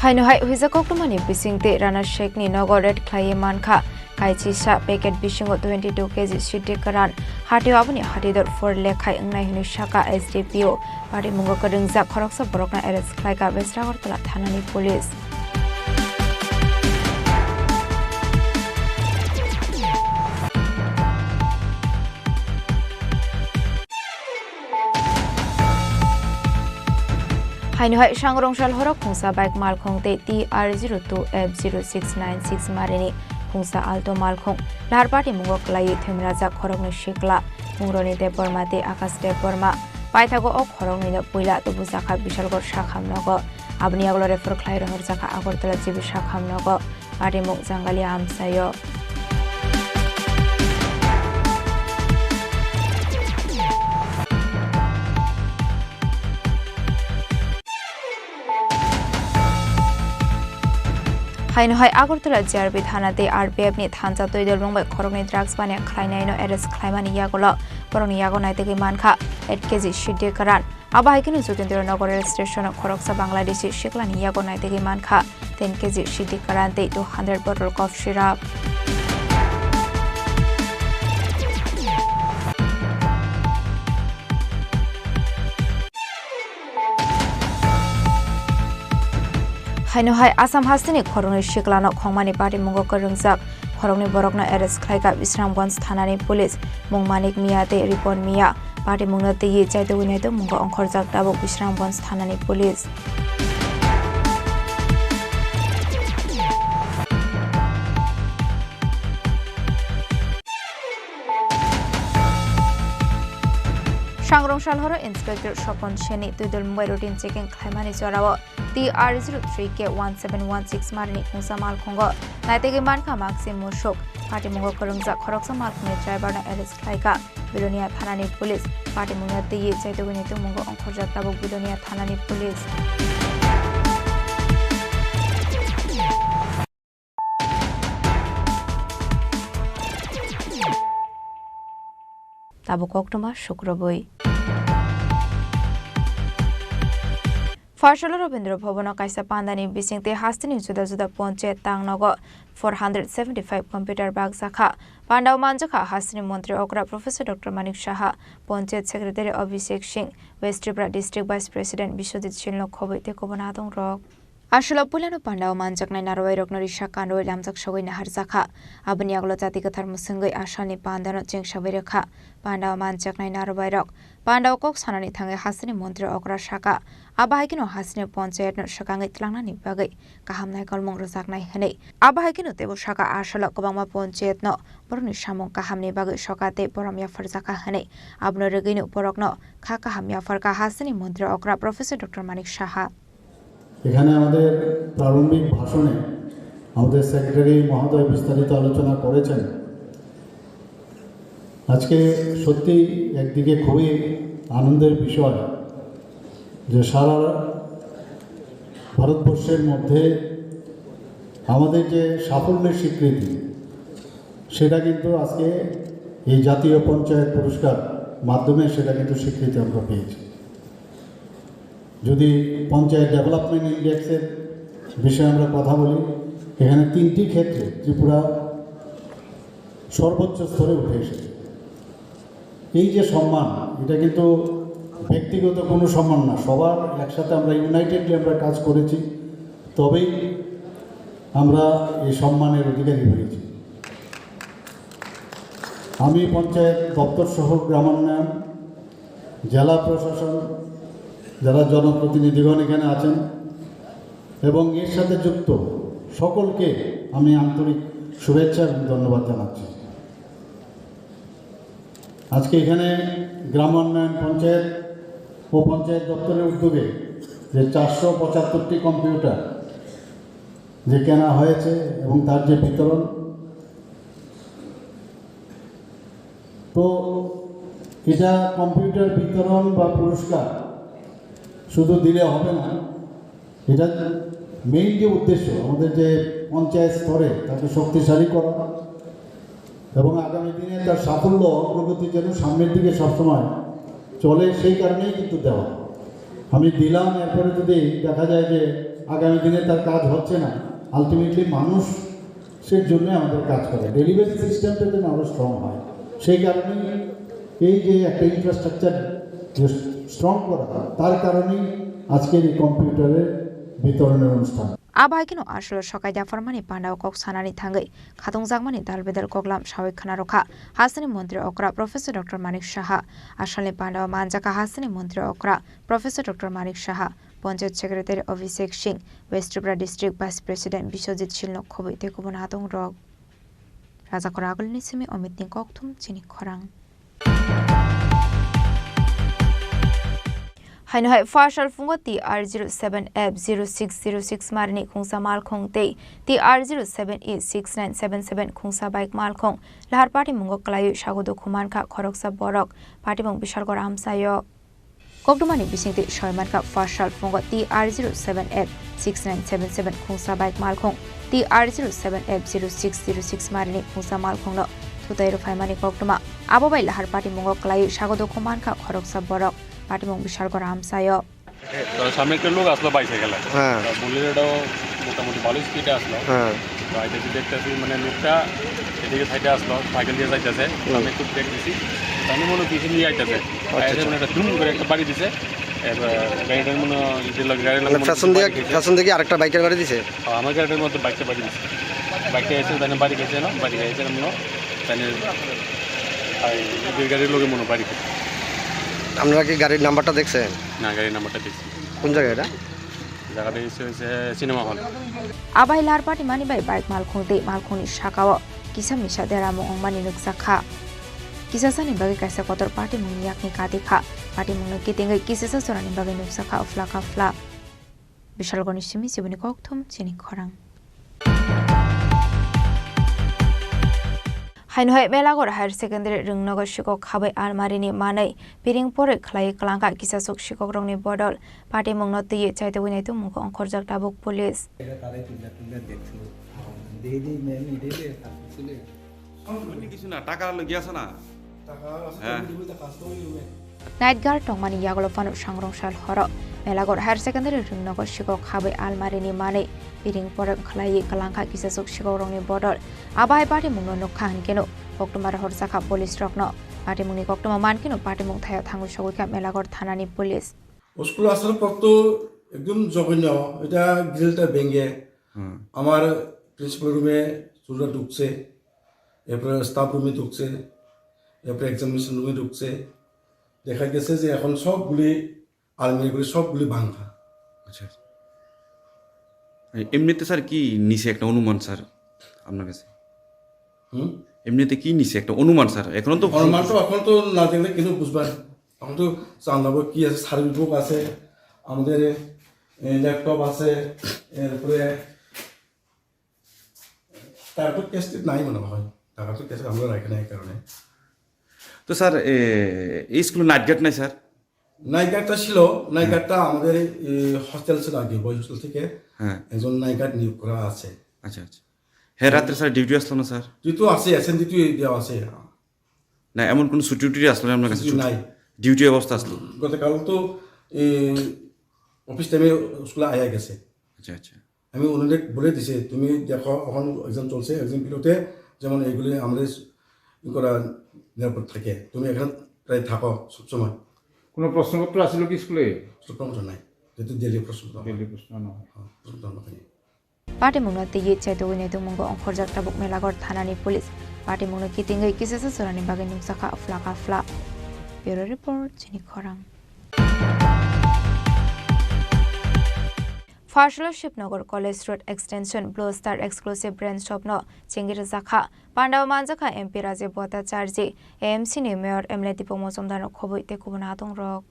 Haino hai huijak koktwmani bising tei Rana Sheikhni nogo raid khlaiwi mankha. Kaisisa packet bisingo twenty two K G siddi kwran. Hatio aboni hati dor phor lekhai wngnai hwnwi sakha S D P O. Patimungo kwrwngjak khoroksa borokno arrest khlaikha West Agartala thanani police. Haino hai Sangrong sal horo khungsa bike malkhung tei T R zero two F zero six nine six marini khungsa Alto malkhung Narpati mungo kwlaiwi thwimrajak khoroknwi sikla Mungroni Debbarma tei Akash Debbarma. Paithago o khoroknwino puila tubujakha Bishalgarh sakham nogo. Aboni yagulo refer khlai rohorjakha Agartala G B sakham nogo. Patimung Jangali amchaio. Haino hai Agartala G R B thana tei R P F ni thansa twi dolmung bai khoroknwi drugs baniya khlainaino arrest khlaimani yagulo borokni yago naitugwi mankha eight K G siddi kwran. Abo hai kheno Jotendra Nagar rail station o khoroksa Bangladeshi siklani yago naitugwi mankha ten K G siddi kwran tei two hundred bottle cough syrup. Haino hai Assam hasteni khoroknwi siklano khongmani patimungo kwrwngjak khoroknwi borokno arrest khlaikha Bisramganj thanani police. Mung Manik Miya tei Ripon Miya. Patimungno twiwi chaitugwi naitugmungo ongkhorjak tabuk Bisramganj thanani police. Sangrong salhoro Inspector Sopon Seni twidul mungbai routine checking khlaimani jorao T R zero three K one seven one six marini khungsa malkhungo naitegwi mankha maksi musuk. Patimungo kwrwngjak khoroksa malkhungni driver no arrest khlaikha Bilonia thanani police. Patimungno twiwi chaitugwini tongmungo ongkhorjak tabuk Bilonia thanani police. Tabuk koktwma sukrobwi. Pharsalo Rabindra Bhavan-o kaisa pandani bisingtwi hasteni juda juda ponchayat tangnogo four hundred seventy-five computer bakjakha. Pandao manjakha hasteni montri okra Professor Doctor Manik Saha, ponchayat secretary Abhishek Singh, West Tripura District Vice President Biswajit Singh-no khobwi tei kubun adongrok. Aswlao puilano pandao manjaknai narwuibairokno risa kanrwi lamjak sogwi naharjakha. Aboni yagulo jati kwthar mwswngwi asalni pandano chengsawi rwkha. Pandao manjaknai narwuibairok pandao kok sanani thangwi hasteni montri okra saka, abo hai kheno hasteni ponchayatno swkangwi twlangnani bagwi kaham naikolmung rwjaknai hwnwi. Abo hai kheno teibo saka aswlao kwbangma ponchayatno borokni samung kahamni bagwi soka tei borom yapharjakha hwnwi. Abono rwgwino borokno kha kaham yapharkha hasteni montri okra Professor Doctor Manik Saha. এখানে আমাদের প্রারম্ভিক ভাষণে আমাদের সেক্রেটারি মহোদয় বিস্তারিত আলোচনা করেছেন। আজকে সত্যি একদিকে খুবই আনন্দের বিষয় যে সারা ভারতবর্ষের মধ্যে আমাদের যে সাফল্যের স্বীকৃতি, সেটা কিন্তু আজকে এই জাতীয় পঞ্চায়েত পুরস্কার মাধ্যমে সেটা কিন্তু স্বীকৃতি আমরা পেয়েছি। যদি পঞ্চায়েত ডেভেলপমেন্ট ইন্ডেক্সের বিষয়ে আমরা কথা বলি, এখানে তিনটি ক্ষেত্রে ত্রিপুরা সর্বোচ্চ স্তরে উঠে এসেছে। এই যে সম্মান, এটা কিন্তু ব্যক্তিগত কোনো সম্মান না, সবার একসাথে আমরা ইউনাইটেডলি আমরা কাজ করেছি, তবেই আমরা এই সম্মানের অধিকারী হয়েছি। আমি পঞ্চায়েত দপ্তর সহ গ্রামোন্নয়ন, জেলা প্রশাসন, যারা জনপ্রতিনিধিগণ এখানে আছেন এবং এর সাথে যুক্ত সকলকে আমি আন্তরিক শুভেচ্ছা এবং ধন্যবাদ জানাচ্ছি। আজকে এখানে গ্রাম উন্নয়ন পঞ্চায়েত ও পঞ্চায়েত দপ্তরের উদ্যোগে যে চারশো পঁচাত্তরটি কম্পিউটার যে কেনা হয়েছে এবং তার যে বিতরণ, তো এটা কম্পিউটার বিতরণ বা পুরস্কার শুধু দিলে হবে না, এটা মেইন যে উদ্দেশ্য আমাদের যে পঞ্চায়েত স্তরে তাকে শক্তিশালী করা এবং আগামী দিনে তার সাফল্য অগ্রগতি যেন সামনের দিকে সবসময় চলে, সেই কারণেই কিন্তু দেওয়া। আমি দিলাম, এরপরে যদি দেখা যায় যে আগামী দিনে তার কাজ হচ্ছে না, আলটিমেটলি মানুষের জন্য আমাদের কাজ করে, ডেলিভারি সিস্টেমটা যেন আরও স্ট্রং হয়। সেই কারণেই এই যে একটা ইনফ্রাস্ট্রাকচার যে স্ট্রং করা, তার কারণেই আজকের এই কম্পিউটারের বিতরণের অনুষ্ঠান। Abo hai kheno aswlao sokai yapharmani pandao kok sanani thangwi khatungjakmani dal bedal koklam sawi khna rwkha hasteni montri okra Professor Doctor Manik Saha. Asalni pandao manjakha hasteni montri okra Professor Doctor Manik Saha, Panchayat Secretary Abhishek Singh, West Tripura District Vice President Biswajit Singh-no khobwi tei kubun adongrok. Rajakora agulini simi Omitni kokthum chini khorang. Haino hai first half phungo T R zero seven F zero six zero six marini khungsa malkhung tei T R zero seven E six nine seven seven khungsa bike malkhung lahar patimungo kwlaiwi sago dukhu mankha khoroksa borok, patimung Bishalgor amchaio. Koktwmani bisingtwi soi mankha first half phungo T R zero seven F six nine seven seven khungsa bike malkhung, T R zero seven F zero six zero six marini khungsa malkhungno thutai rwphaimani koktwma. Abo bai lahar patimungo kwlaiwi sago dukhu mankha khoroksa borok, patimung Bishalgor amchaio. তো সামনে একটা লোক আসলো বাইসাইকেলে। হ্যাঁ। তো বুলেরোটাও মোটামুটি ভালো স্পিডে আসলো। হ্যাঁ। তো আইতেছি দেখতেছি মানে লোকটা এদিকে সাইডে আসলো, সাইকেল দিয়ে যাইতেছে। হুম। আমি একটু ব্রেক দিছি। তো আমি মনে হয় পিছন দিয়ে আইতেছে। আচ্ছা, আইসে আচ্ছা। মানে একটা ধুম করে একটা বাড়ি দিছে। এবার গাড়িটার মনে হয় ইটের লগে গাড়ির লগে মানে মনে হয় পেছন দিয়ে, বাড়ি খেয়েছে। পেছন দিয়ে আরেকটা বাইকের বাড়ি দিছে? হ্যাঁ, আমার গাড়িটার মধ্যে বাইকটা বাড়ি দিছে। বাইকটা এসে তাহলে বাড়ি খেয়েছে না, বাড়ি খেয়েছে না মনে হয়। তাহলে আর ইটের গাড়ির লগে মনে হয় বাড়ি খেয়েছে। আপনারা কি গাড়ির নাম্বারটা দেখছেন? না, গাড়ির নাম্বারটা দেখছি। কোন জায়গা এটা? জায়গাটা হচ্ছে, হচ্ছে cinema hall. Abai lahar patimani bai bike malkhung tei malkhungni sakao kisa misa deramung wngmani nukjakha. Kisasani bagwi kaisa kotor patimungni yakni kati kha. Patimungno kitingwi kisasa jorani bagwi nuksa kha phla kha phla. Bishalgorni simi chibuni kokthum chini khorang. Haino hai Melaghor Higher Secondary Rwngnogo sikok khabai almarini manwi piring poroi khlaiwi kwlangkha kisasuk sikokrokni bodol. Patimungno twiwi chaitugwi naitukmungo ongkhorjak tabuk police. এটা তারাই তুলনা তুলনা দেখছিল। ডেইলি, মেম ডেইলি একটা ছিল। কিছু না, টাকা লগে আছে না? টাকা আছে, হ্যাঁ। তুমি তো কাজ তো ওই রুমে। Night guard tongmani yagulo phano sangrong sal horo Melaghor Higher Secondary Rwngnogo sikok khabai almarini manwi piring poroi khlaiwi kwlangkha kisasuk sikokrokni bodol. Abo hai patimungno nukha hinkeno koktwma rohorjakha police rokno. Patimungni koktwma mankeno patimung thaio thangwi sogwikha Melaghor thanani police. School আসার পর তো একদম জঘন্য, এটা গ্রিলটা ভেঙে হুম। আমার প্রিন্সিপাল রুমে চুররা ঢুকছে, এরপরে স্টাফ রুমে ঢুকছে, এরপরে এক্সামিনেশন রুমে ঢুকছে। দেখা গেছে যে এখন সবগুলি আলমারিগুলি সবগুলি ভাঙা। আচ্ছা, আচ্ছা। এ-, এমনিতে স্যার কি নিছে একটা অনুমান স্যার আপনার কাছে? হুম? এমনিতে কি নিছে একটা অনুমান স্যার? এখনো তো অনুমান তো এখন তো না দেখলে কিন্তু বুঝবেন। এখন তো জানলাম কি আছে, সার্ভিস বুক আছে, আমাদের, এ, ল্যাপটপ আছে, এরপরে তার তো ক্যাশ নাই মনে হয়, টাকা তো ক্যাশ আমরা রাখি না এই কারণে। তো স্যার, এ, এই স্কুলে নাইট গার্ড নাই স্যার? নাইট গার্ডটা ছিল, নাইট হ্যাঁ। গার্ডটা আমাদের এই হস্টেল ছিল আগে, বয়েজ হস্টেল থেকে হ্যাঁ। একজন নাইট গার্ড নিয়োগ করা আছে। আচ্ছা, আচ্ছা। হ্যাঁ, রাত্রে স্যার ডিউটি আসলো না স্যার? ডিউটি আছে, এসএন ডিউটি দেওয়া আছে। না, এমন কোনো ছুটি টুটি আসলো না আপনার কাছে? ছুটি নাই। ডিউটি অবস্থা আসলো? গতকাল তো, এ, অফিস টাইমে স্কুলে আয়া গেছে। আচ্ছা, আচ্ছা। আমি ওনাদের বলে দিছি, "তুমি দেখো, এখন এক্সাম চলছে, এক্সাম পিরিয়ডে যেমন এইগুলি আমাদের ই করা নিরাপদ থাকে, তুমি এখানে প্রায় থাকো সবসময়।" কোনো প্রশ্নপত্র আসলো কি স্কুলে? প্রশ্নপত্র নাই, যেহেতু দিল্লি প্রশ্নপত্র। দিল্লি প্রশ্ন না। হ্যাঁ, প্রশ্নপত্র নাই। Patimungno twiwi chaitugwi naitukmungo ongkhorjak tabuk Melaghor thanani police. Patimungno kitingwi kisasa jorani bagwi nukjakha phla kha phla. Bureau report, chini khorang. Pharshalo Shivnagar College Road Extension Blue Star Exclusive Brand Shop no chengwi rwjakha. Pandao manjakha M P Rajiv Bhattacharjee, A M C ni Mayor M L A Dipok Mojumdar no khobwi tei kubun adong rok.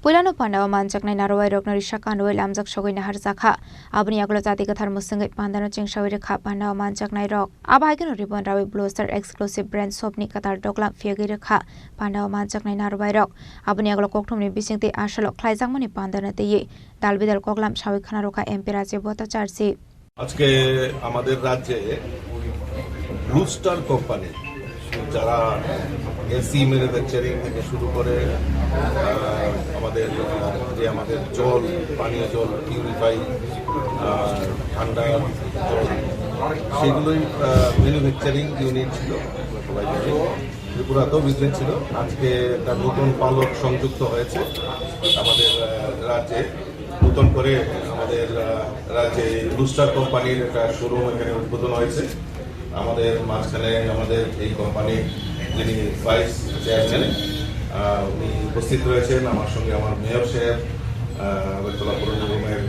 Puilano pandao manjaknai narwai rokno risa kanwi lamjak sogwi naharjakha. Aboni yagulo chati kwthar mwswngwi pandano chengsawi rwkha pandao manjaknai rok. Abo hai kheno ribbon rawi Blue Star Exclusive Brand Shop ni kwtal doklam phiyogwi rwkha pandao manjaknai narwai rok. Aboni yagulo kokthumni bisingtwi asalo khlaijakmani pandano twiwi dal bidal koklam sawi khna rwkha M P Rajiv Bhattacharjee. আজকে আমাদের রাজ্যে blue star company, যারা AC manufacturing থেকে শুরু করে, আহ, আমাদের, আহ, যে আমাদের জল, পানীয় জল, পিউরিফাই, আহ, ঠান্ডা জল, সেগুলোই, আহ, ম্যানুফ্যাকচারিং ইউনিট ছিল। সবাই জানি, ত্রিপুরাতেও বিজনেস ছিল। আজকে তার নতুন পালক সংযুক্ত হয়েছে আমাদের, আহ, রাজ্যে। নতুন করে আমাদের, আহ, রাজ্যে এই ব্লু স্টার কোম্পানির একটা শোরুম এখানে উদ্বোধন হয়েছে। আমাদের মাঝখানে আমাদের এই কোম্পানির যিনি ভাইস চেয়ারম্যান, আহ, উনি উপস্থিত রয়েছেন। আমার সঙ্গে আমার মেয়র সাহেব, আহ, আগরতলা পৌর নিগমের,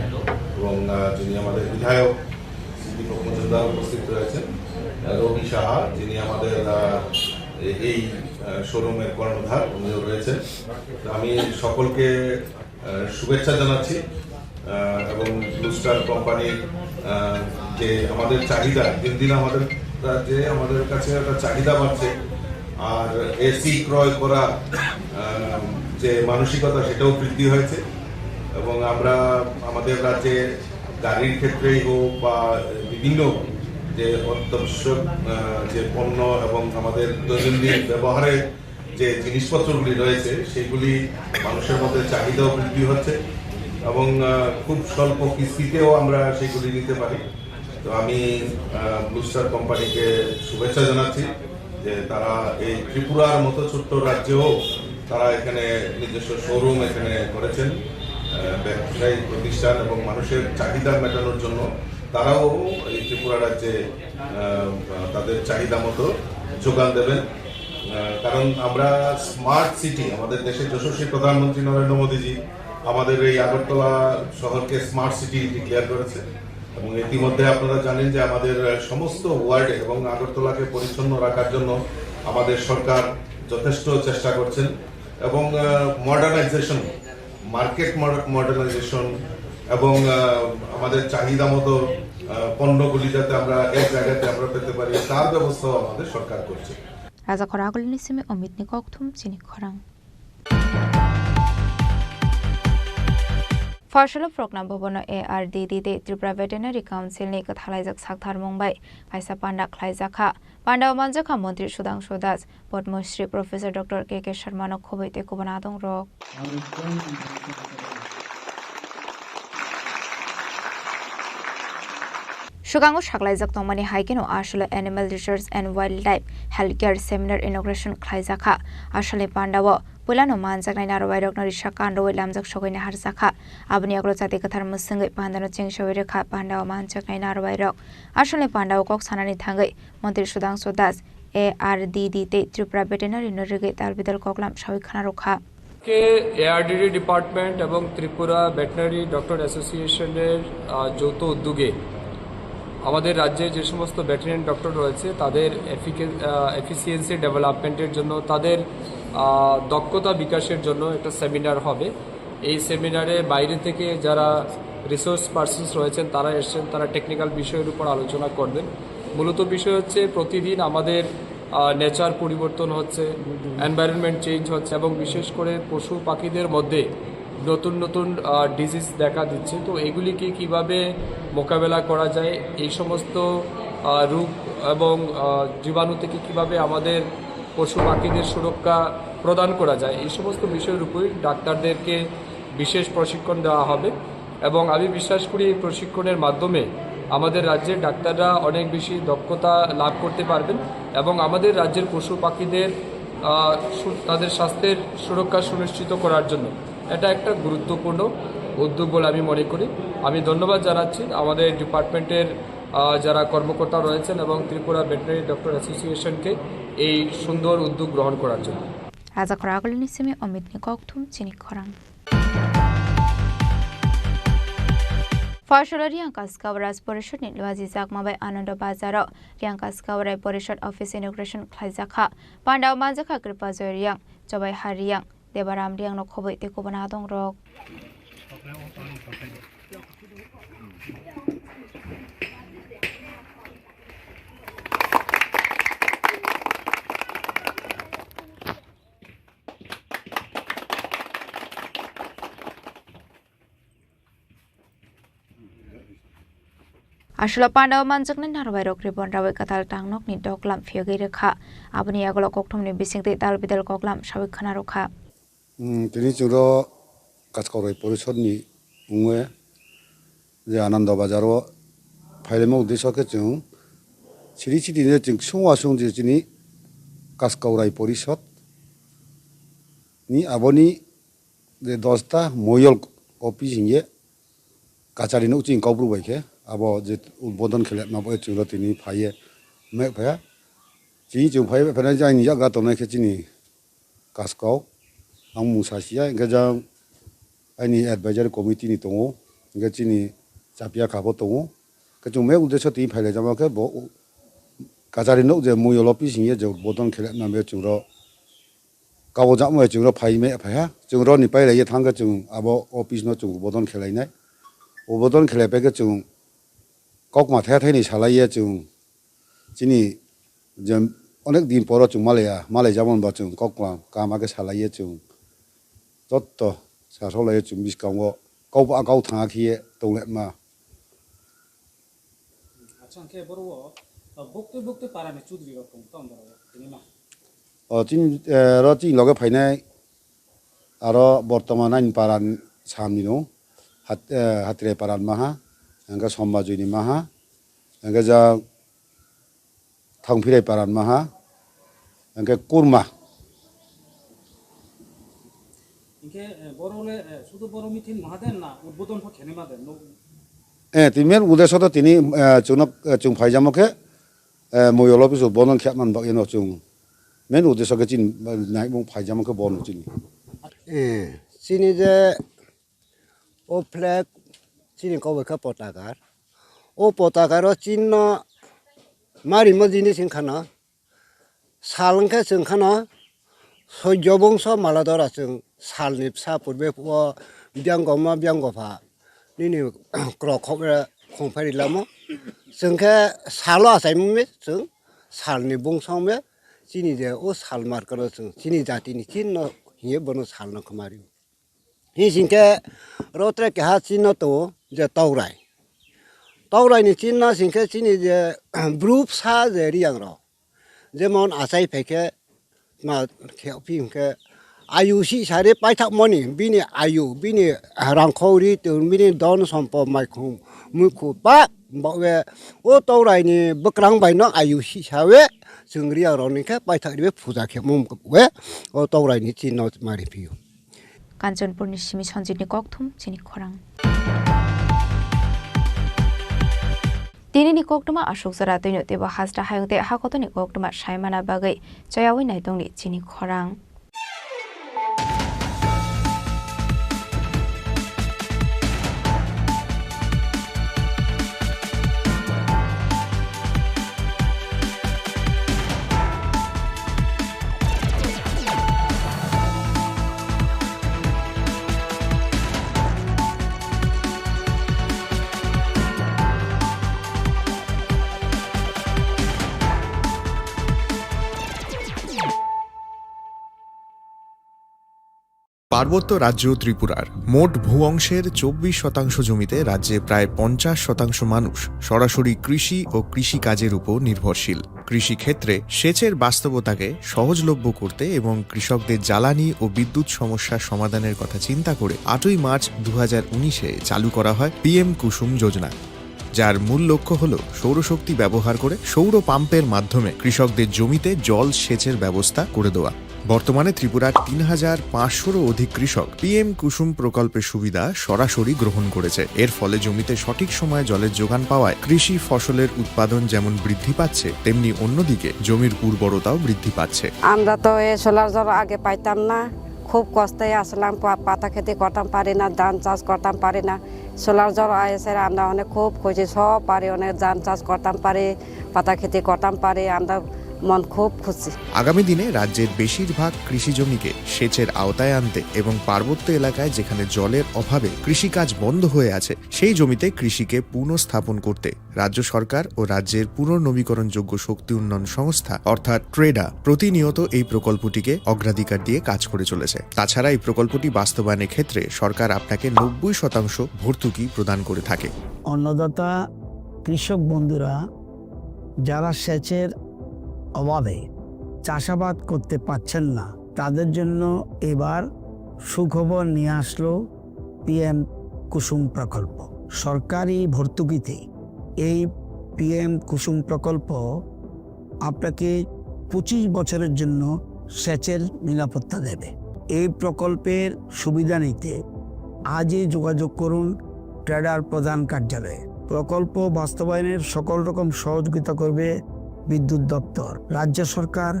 এবং, আহ, যিনি আমাদের বিধায়ক শ্রী দীপক মজুমদার উপস্থিত রয়েছেন, আহ, রবি সাহা, যিনি আমাদের, আহ, এই, এই, আহ, শোরুমের কর্ণধার, উনিও রয়েছেন। তো আমি সকলকে আহ, শুভেচ্ছা জানাচ্ছি, আহ, এবং ব্লু স্টার কোম্পানির, আহ, যে আমাদের চাহিদা, দিন দিন আমাদের রাজ্যে আমাদের কাছে একটা চাহিদা বাড়ছে, আর এসি ক্রয় করা, আহ, যে মানসিকতা, সেটাও বৃদ্ধি হয়েছে। এবং আমরা আমাদের রাজ্যে গাড়ির ক্ষেত্রেই হোক বা বিভিন্ন যে অত্যাবশ্যক, আহ, যে পণ্য এবং আমাদের দৈনন্দিন ব্যবহারে যে জিনিসপত্রগুলি রয়েছে, সেগুলি মানুষের মধ্যে চাহিদাও বৃদ্ধি হচ্ছে এবং, আহ, খুব স্বল্প কিস্তিতেও আমরা সেগুলি নিতে পারি। তো আমি, আহ, ব্লু স্টার কোম্পানিকে শুভেচ্ছা জানাচ্ছি। যে তারা এই ত্রিপুরার মতো ছোট্ট রাজ্যেও তারা এখানে নিজস্ব শোরুম এখানে করেছেন। আহ, ব্যবসায়ী প্রতিষ্ঠান এবং মানুষের চাহিদা মেটানোর জন্য তারাও এই ত্রিপুরা রাজ্যে, আহ, তাদের চাহিদা মতো যোগান দেবেন। আহ, কারণ আমরা স্মার্ট সিটি, আমাদের দেশের যশস্বী প্রধানমন্ত্রী নরেন্দ্র মোদীজি আমাদের এই আগরতলা শহরকে স্মার্ট সিটি ডিক্লেয়ার করেছে। এবং ইতিমধ্যে আপনারা জানেন যে আমাদের, আহ, সমস্ত ওয়ার্ডে এবং আগরতলাকে পরিচ্ছন্ন রাখার জন্য আমাদের সরকার যথেষ্ট চেষ্টা করছেন। এবং, আহ, মডার্নাইজেশন, মার্কেট মড-, মডার্নাইজেশন এবং, আহ, আমাদের চাহিদা মতো, আহ, পণ্যগুলি যাতে আমরা এক জায়গাতে আমরা পেতে পারি, তার ব্যবস্থাও আমাদের সরকার করছে। Raja Khoragulini simi Omitni kokthum chini khorang. Phoisalu Prokna Bhabono A R D D tei Tripura Veterinary Council ni kwthalaijak sakthar mung bai kaisa panda khlaijakha. Pandao manjakha Montri Sudhangshu Das, Padma Shri Professor Doctor K K Sharma no khobwi tei kubun adong rok. Swkango saklaijak tongmani hai kheno aswkno Animal Research and Wildlife Healthcare Seminar inauguration khlaijakha. Aswkni pandao puilano manjaknai narwuibairokno risa kanrwi lamjak sogwi naharjakha. Aboni yagulo chati kwthar mwswngwi pandano chengsawi rwkha pandao manjaknai narwuibairok. Aswkni pandao kok sanani thangwi Montri Sudhangshu Das, A R D D tei Tripura Veterinary no rwgwi dalbidal koklam sawi khna rwkha. K ARDD department এবং Tripura veterinary doctor অ্যাসোসিয়েশনের, আহ, যৌথ উদ্যোগে আমাদের রাজ্যে যে সমস্ত veterinary doctor রয়েছে তাদের এফিকে-, আহ, এফিসিয়েন্সি ডেভেলপমেন্টের জন্য, তাদের, আহ, দক্ষতা বিকাশের জন্য একটা সেমিনার হবে। এই সেমিনারে বাইরে থেকে যারা রিসোর্স পার্সনস রয়েছেন, তারা এসছেন, তারা টেকনিক্যাল বিষয়ের উপর আলোচনা করবেন। মূলত বিষয় হচ্ছে প্রতিদিন আমাদের, আহ, নেচার পরিবর্তন হচ্ছে, এনভায়রনমেন্ট চেঞ্জ হচ্ছে এবং বিশেষ করে পশু পাখিদের মধ্যে নতুন নতুন, আহ, ডিজিজ দেখা দিচ্ছে। তো এগুলিকে কিভাবে মোকাবেলা করা যায়, এই সমস্ত, আহ, রোগ এবং, আহ, জীবাণু থেকে কিভাবে আমাদের পশু পাখিদের সুরক্ষা প্রদান করা যায়, এই সমস্ত বিষয়ের উপরই ডাক্তারদেরকে বিশেষ প্রশিক্ষণ দেওয়া হবে। এবং আমি বিশ্বাস করি এই প্রশিক্ষণের মাধ্যমে আমাদের রাজ্যের ডাক্তাররা অনেক বেশি দক্ষতা লাভ করতে পারবেন এবং আমাদের রাজ্যের পশু পাখিদের, আহ, সু-, তাদের স্বাস্থ্যের সুরক্ষা সুনিশ্চিত করার জন্য এটা একটা গুরুত্বপূর্ণ উদ্যোগ বলে আমি মনে করি। আমি ধন্যবাদ জানাচ্ছি আমাদের ডিপার্টমেন্টের, আহ, যারা কর্মকর্তা রয়েছেন এবং ত্রিপুরা ভেটেরিনারি ডক্টর অ্যাসোসিয়েশনকে এই সুন্দর উদ্যোগ গ্রহণ করার জন্য। Raja Khoragulini simi Omitni kokthum chini khorang. Phoisalu Riang Kaskau Raj Porishad ni luaji jakma bai Anando Bazar o Riang Kaskau Rai Porishad office inauguration khlaijakha. Pandao manjakha Kripajoy Riang, Chobai Har Riang, Debaram Riang no khobwi tei kubun adong rok. Aswkno pandao manjaknai narwuibairok ribbon rawi kwtal tangnokni doklam phiyogwi rwkha. Aboni yagulo kokthumni bisingtwi dal bidal koklam sawi khna rwkha. Hmm, tini chwngno Kaskaurai Porishodni wngwi je Anando Bazaro phailaima uddesyo khe chwng siri siri je chwng swng wasung je chini Kaskaurai Porishod ni aboni je dosta moyol office hingye kachari nukching Kaubru bai khe abo je udbodon khe letma bai chwngno tini phaiye me phaiya. Chini chwng phaiye phainai je ani yagra tongnai khe chini Kaskau, ang mung sa siya, hingke jang aini advisory committee ni tongo, hingke chini chapia kha bo tongo. Hingke chwng me uddesyo twi phailaijama khe bo kachari nuk je mui olo pising ye je bodon khe lepna me chwngno kabo jakma chwngno phai me phaiha, chwngno ni pailaiye thangkhe chwng abo office no chwng bodon khelainai. O bodon khelai paikhe chwng kokma thaya thaini salaiye chwng chini je onek din poro chwng malaya, malai jabon ba chwng kok klam, kaham khe salaiye chwng jotto sasolaiye chwng bwskango kok ba kok thanga khiye tonglaima. Acha, hwnkhe boro o, o, bukti bukti para ni chudri rok tong tong borok tini ma. O chini, eh, ro chini loge phainai aro bortoman ani para samni no hat-, eh, Hatrai para ni maha, hingke Sombajoy ni maha, hingke ja Thangphirai para ni maha, Hwnkhe kurma. Hwnkhe, eh, borok le, eh, sudu borok meeting maha de na udbodon pho khenai ma de? No. Eh, tini main udeso to tini, eh, chwngno, eh, chwng phaijamo khe, eh, moyol office o bono khe man bagwi no chwng main udeso khe chini, eh, naimung phaijamo khe bono chini. Eh, chini je o flag chini kobo khe potakar. O potakar o chinno marimo jinis wngkha no. Sal wngkhe chwng kheno soijo bongso mala dora chwng salni bwsa purbe o biyang goma biyang gopha nini krokhok khongphai rilamo. Chwng khe salo achaimung me chwng salni bongso me chini je o sal markano chwng chini jatini chinno hiye bono salno khwmari. Hing sing khe rotre keha chinno tongo je taurai. Taurai ni chinno sing khe chini je bru bwsa je riyang rok. Jemon achai phai khe ma khe phi hing khe ayu si sari paithak mani bini ayu bini rangkhau ri tong bini don sompo maikhum mukhu pa bawe o taurai ni bwkrang bai no ayu si sawe chwng riyang rok ni khe paithak ribe puja khe mung we o taurai ni chinno mari phio. Kanchanpurni simi Sanjitni kokthum chini khorang. Tinini koktwma aswk jora twino teibo hasta hayung tei hakotoni koktwma saimana bagwi chayawi naitongni chini khorang. পার্বত্য রাজ্য ত্রিপুরার মোট ভূ অংশের চব্বিশ শতাংশ জমিতে রাজ্যে প্রায় পঞ্চাশ শতাংশ মানুষ সরাসরি কৃষি ও কৃষিকাজের উপর নির্ভরশীল। কৃষিক্ষেত্রে সেচের বাস্তবতাকে সহজলভ্য করতে এবং কৃষকদের জ্বালানি ও বিদ্যুৎ সমস্যা সমাধানের কথা চিন্তা করে আটই মার্চ দু হাজার উনিশে চালু করা হয় পিএম কুসুম যোজনা, যার মূল লক্ষ্য হল সৌরশক্তি ব্যবহার করে সৌর পাম্পের মাধ্যমে কৃষকদের জমিতে জল সেচের ব্যবস্থা করে দেওয়া। বর্তমানে ত্রিপুরার তিন হাজার পাঁচশোরও অধিক কৃষক পিএম কুসুম প্রকল্পের সুবিধা সরাসরি গ্রহণ করেছে। এর ফলে জমিতে সঠিক সময়ে জলের যোগান পাওয়ায় কৃষি ফসলের উৎপাদন যেমন বৃদ্ধি পাচ্ছে, তেমনি অন্যদিকে জমির উর্বরতাও বৃদ্ধি পাচ্ছে। আমরা তো এই সোলার জল আগে পাইতাম না, খুব কষ্টে আসলাম, পা-, পাতা খেতি করতাম পারি না, ধান চাষ করতাম পারি না। সোলার জল আইসে আমরা অনেক খুব খুশি, সব পারি, অনেক ধান চাষ করতাম পারি, পাতা খেতি করতাম পারি, আমরা মন খুব খুশি। আগামী দিনে রাজ্যের বেশিরভাগ কৃষি জমিকে সেচের আওতায় আনতে এবং পার্বত্য এলাকায় যেখানে জলের অভাবে কৃষিকাজ বন্ধ হয়ে আছে, সেই জমিতে কৃষিকে পুনঃস্থাপন করতে রাজ্য সরকার ও রাজ্যের পুনর্নবীকরণযোগ্য শক্তি উন্নয়ন সংস্থা অর্থাৎ ট্রেডা প্রতিনিয়ত এই প্রকল্পটিকে অগ্রাধিকার দিয়ে কাজ করে চলেছে। তাছাড়া এই প্রকল্পটি বাস্তবায়নের ক্ষেত্রে সরকার আপনাকে নব্বই শতাংশ ভর্তুকি প্রদান করে থাকে। অন্নদাতা কৃষক বন্ধুরা যারা সেচের অভাবে চাষাবাদ করতে পারছেন না, তাদের জন্য এবার সুখবর নিয়ে আসলো পিএম কুসুম প্রকল্প। সরকারি ভর্তুকিতে এই পিএম কুসুম প্রকল্প আপনাকে পঁচিশ বছরের জন্য সেচের নিরাপত্তা দেবে। এই প্রকল্পের সুবিধা নিতে আজই যোগাযোগ করুন ট্রেডার প্রধান কার্যালয়ে। প্রকল্প বাস্তবায়নের সকল রকম সহযোগিতা করবে বিদ্যুৎ দপ্তর। রাজ্য সরকার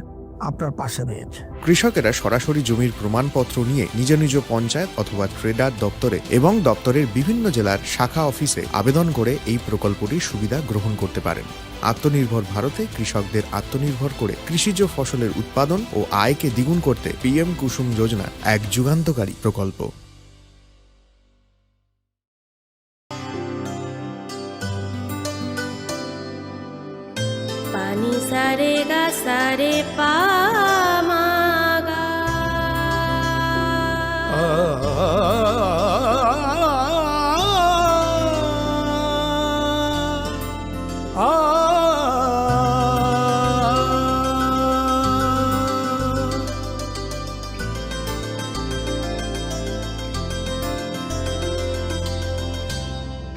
আপনার পাশে রয়েছে। কৃষকেরা সরাসরি জমির প্রমাণপত্র নিয়ে নিজ নিজ পঞ্চায়েত অথবা ট্রেডার দপ্তরে এবং দপ্তরের বিভিন্ন জেলার শাখা অফিসে আবেদন করে এই প্রকল্পটির সুবিধা গ্রহণ করতে পারেন। আত্মনির্ভর ভারতে কৃষকদের আত্মনির্ভর করে কৃষিজ ফসলের উৎপাদন ও আয়কে দ্বিগুণ করতে পিএম কুসুম যোজনা এক যুগান্তকারী প্রকল্প। Pani sare ga sare pa ma ga.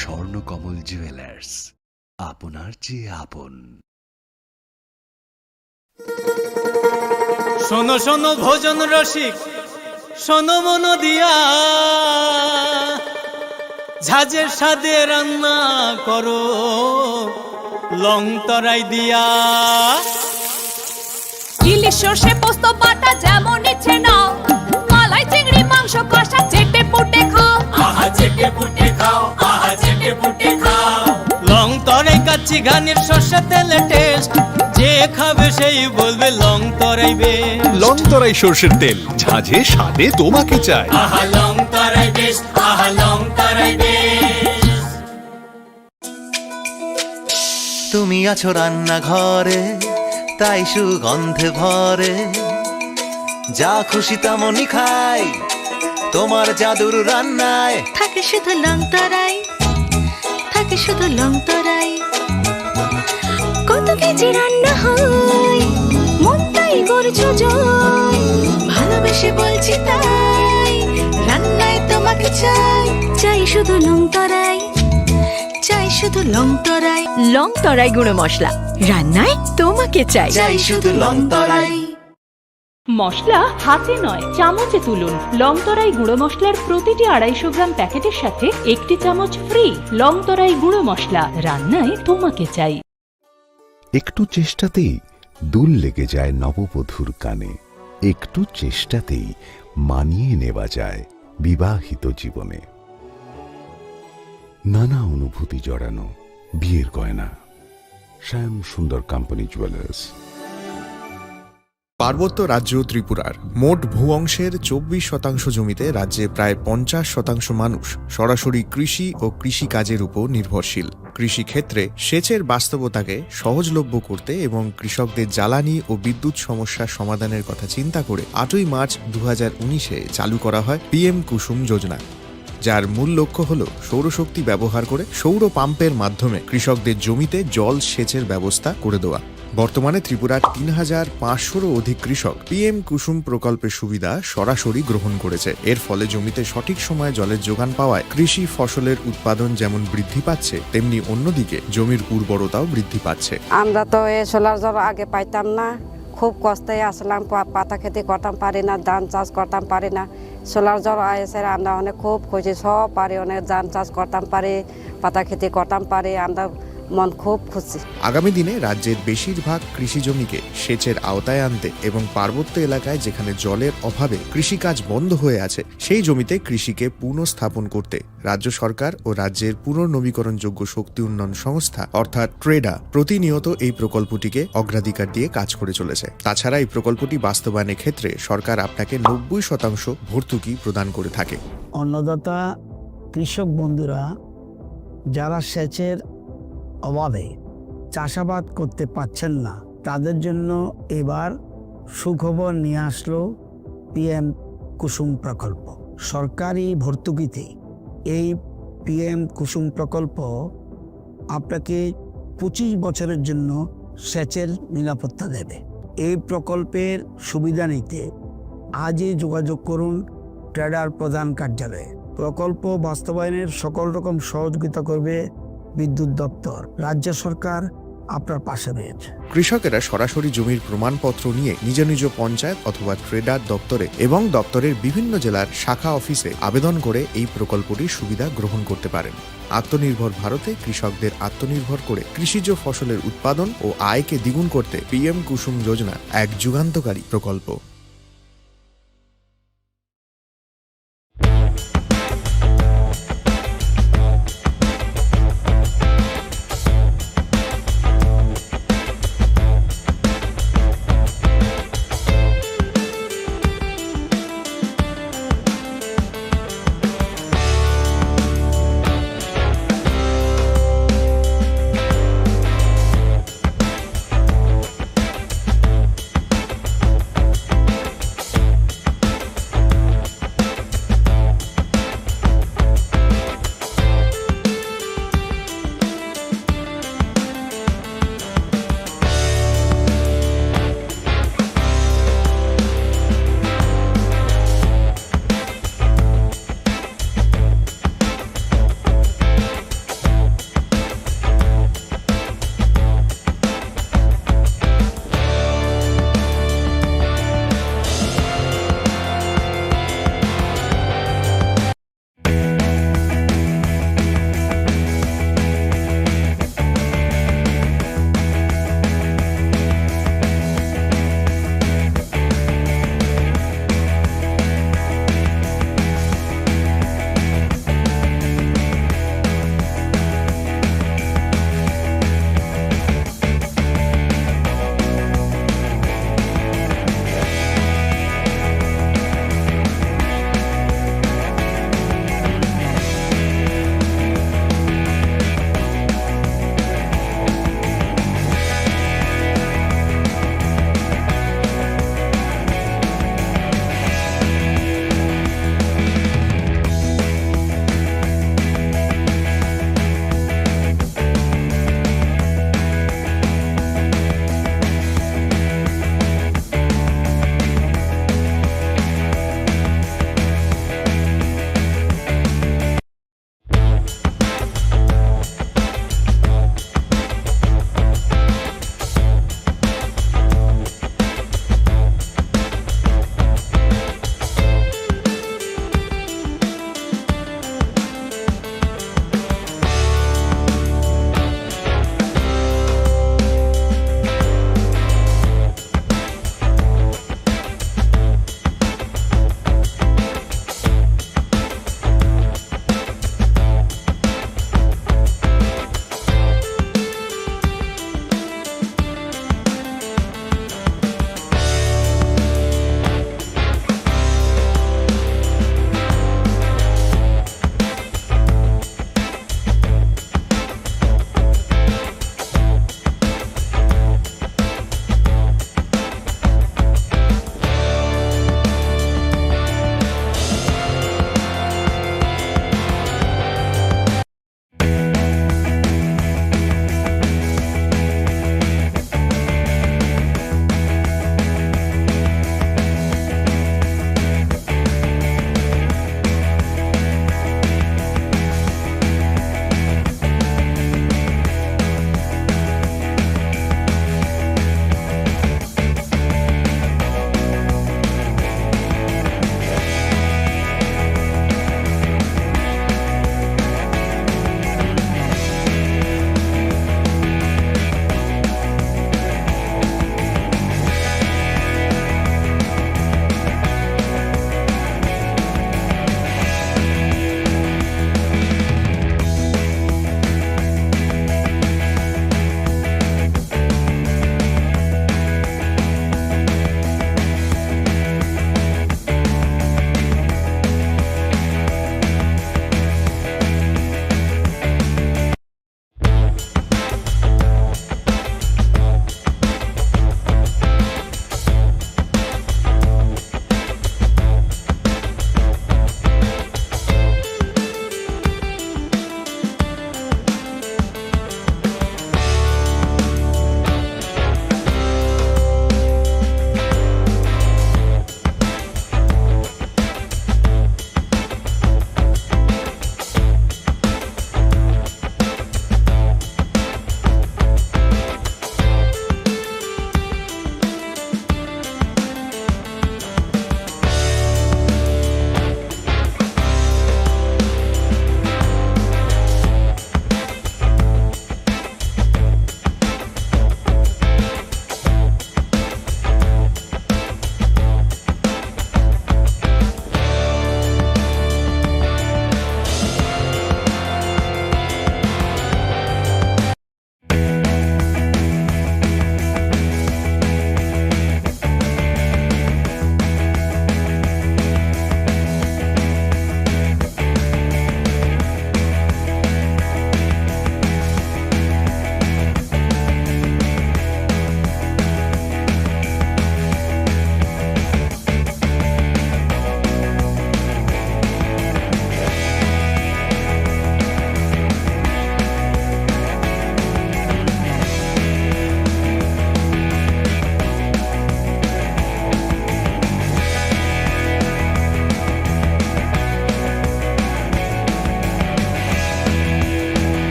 Swarnakamal jewellers, আপনার চেয়ে আপন। শোনো শোনো ভোজন রসিক, শোনো মন দিয়া, ঝাঁঝের স্বাদে রান্না করো লং তরাই দিয়া। ইলিশ সর্ষে পোস্ত বাটা যেমন ইচ্ছে নাও, মালাই চিংড়ি মাংস কষা চেটে পুটে খাও। আহা চেটে পুটে খাও, আহা চেটে পুটে খাও। লং তরাই কাচ্চি ঘানির সর্ষে তেলে টেস্ট, যে খাবে সেই বলবে লং তরাই বেশ। লং তরাই সর্ষের তেল, ঝাঁঝে স্বাদে তোমাকে চাই। আহা লং তরাই বেশ, আহা লং তরাই বেশ। তুমি আছো রান্নাঘরে, তাই সুগন্ধে ভরে। যা খুশি তেমনই খাই তোমার জাদুর রান্নায়। থাকে শুধু লং তরাই, থাকে শুধু লং তরাই। কত কেজি রান্না হয়, মনটাই করছো জয়। ভালোবেসে বলছি তাই, রান্নায় তোমাকে চাই। চাই শুধু লং তরাই, চাই শুধু লং তরাই। লং তরাই গুঁড়ো মশলা, রান্নায় তোমাকে চাই। চাই শুধু লং তরাই। মশলা হাতে নয়, চামচে তুলুন। লং তরাই গুঁড়ো মশলার প্রতিটি আড়াইশো গ্রাম প্যাকেটের সাথে একটি চামচ ফ্রি। লং তরাই গুঁড়ো মশলা, রান্নায় তোমাকে চাই। একটু চেষ্টাতেই দুল লেগে যায় নববধূর কানে। একটু চেষ্টাতেই মানিয়ে নেওয়া যায় বিবাহিত জীবনে। নানা অনুভূতি জড়ানো বিয়ের গয়না। শ্যাম সুন্দর কোম্পানি জুয়েলার্স। পার্বত্য রাজ্য ত্রিপুরার মোট ভূ অংশের চব্বিশ শতাংশ জমিতে রাজ্যে প্রায় পঞ্চাশ শতাংশ মানুষ সরাসরি কৃষি ও কৃষিকাজের উপর নির্ভরশীল। কৃষিক্ষেত্রে সেচের বাস্তবতাকে সহজলভ্য করতে এবং কৃষকদের জ্বালানি ও বিদ্যুৎ সমস্যা সমাধানের কথা চিন্তা করে আটই মার্চ দু হাজার উনিশে চালু করা হয় পিএম কুসুম যোজনা, যার মূল লক্ষ্য হল সৌরশক্তি ব্যবহার করে সৌর পাম্পের মাধ্যমে কৃষকদের জমিতে জল সেচের ব্যবস্থা করে দেওয়া। বর্তমানে ত্রিপুরার তিন হাজার পাঁচশোরও অধিক কৃষক পিএম কুসুম প্রকল্পের সুবিধা সরাসরি গ্রহণ করেছে। এর ফলে জমিতে সঠিক সময়ে জলের যোগান পাওয়ায় কৃষি ফসলের উৎপাদন যেমন বৃদ্ধি পাচ্ছে, তেমনি অন্যদিকে জমির উর্বরতাও বৃদ্ধি পাচ্ছে। আমরা তো এই সোলার জল আগে পাইতাম না, খুব কষ্টে আসলাম, পা-, পাতা খেতি করতাম পারি না, ধান চাষ করতাম পারি না। সোলার জল আইসে আমরা অনেক খুব খুশি, সব পারি, অনেক ধান চাষ করতাম পারি, পাতা খেতি করতাম পারি, আমরা মন খুব খুশি। আগামী দিনে রাজ্যের বেশিরভাগ কৃষি জমিকে সেচের আওতায় আনতে এবং পার্বত্য এলাকায় যেখানে জলের অভাবে কৃষিকাজ বন্ধ হয়ে আছে, সেই জমিতে কৃষিকে পুনঃস্থাপন করতে রাজ্য সরকার ও রাজ্যের পুনর্নবীকরণযোগ্য শক্তি উন্নয়ন সংস্থা অর্থাৎ ট্রেডা প্রতিনিয়ত এই প্রকল্পটিকে অগ্রাধিকার দিয়ে কাজ করে চলেছে। তাছাড়া এই প্রকল্পটি বাস্তবায়নের ক্ষেত্রে সরকার আপনাকে নব্বই শতাংশ ভর্তুকি প্রদান করে থাকে। অন্নদাতা কৃষক বন্ধুরা যারা সেচের অভাবে চাষাবাদ করতে পারছেন না, তাদের জন্য এবার সুখবর নিয়ে আসলো পিএম কুসুম প্রকল্প। সরকারি ভর্তুকিতে এই পিএম কুসুম প্রকল্প আপনাকে পঁচিশ বছরের জন্য সেচের নিরাপত্তা দেবে। এই প্রকল্পের সুবিধা নিতে আজই যোগাযোগ করুন ট্রেডার প্রধান কার্যালয়ে। প্রকল্প বাস্তবায়নের সকল রকম সহযোগিতা করবে বিদ্যুৎ দপ্তর। রাজ্য সরকার আপনার পাশে রয়েছে। কৃষকেরা সরাসরি জমির প্রমাণপত্র নিয়ে নিজ নিজ পঞ্চায়েত অথবা ট্রেডার দপ্তরে এবং দপ্তরের বিভিন্ন জেলার শাখা অফিসে আবেদন করে এই প্রকল্পটির সুবিধা গ্রহণ করতে পারেন। আত্মনির্ভর ভারতে কৃষকদের আত্মনির্ভর করে কৃষিজ ফসলের উৎপাদন ও আয়কে দ্বিগুণ করতে পিএম কুসুম যোজনা এক যুগান্তকারী প্রকল্প।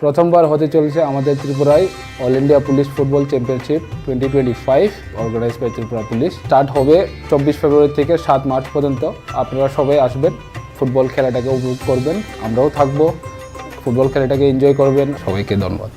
প্রথমবার হতে চলেছে আমাদের ত্রিপুরায় all India police football championship twenty twenty five, organise by Tripura police. Start হবে চব্বিশ ফেব্রুয়ারি থেকে সাত মার্চ পর্যন্ত। আপনারা সবাই আসবেন, ফুটবল খেলাটাকে উপভোগ করবেন, আমরাও থাকবো, ফুটবল খেলাটাকে এনজয় করবেন। সবাইকে ধন্যবাদ।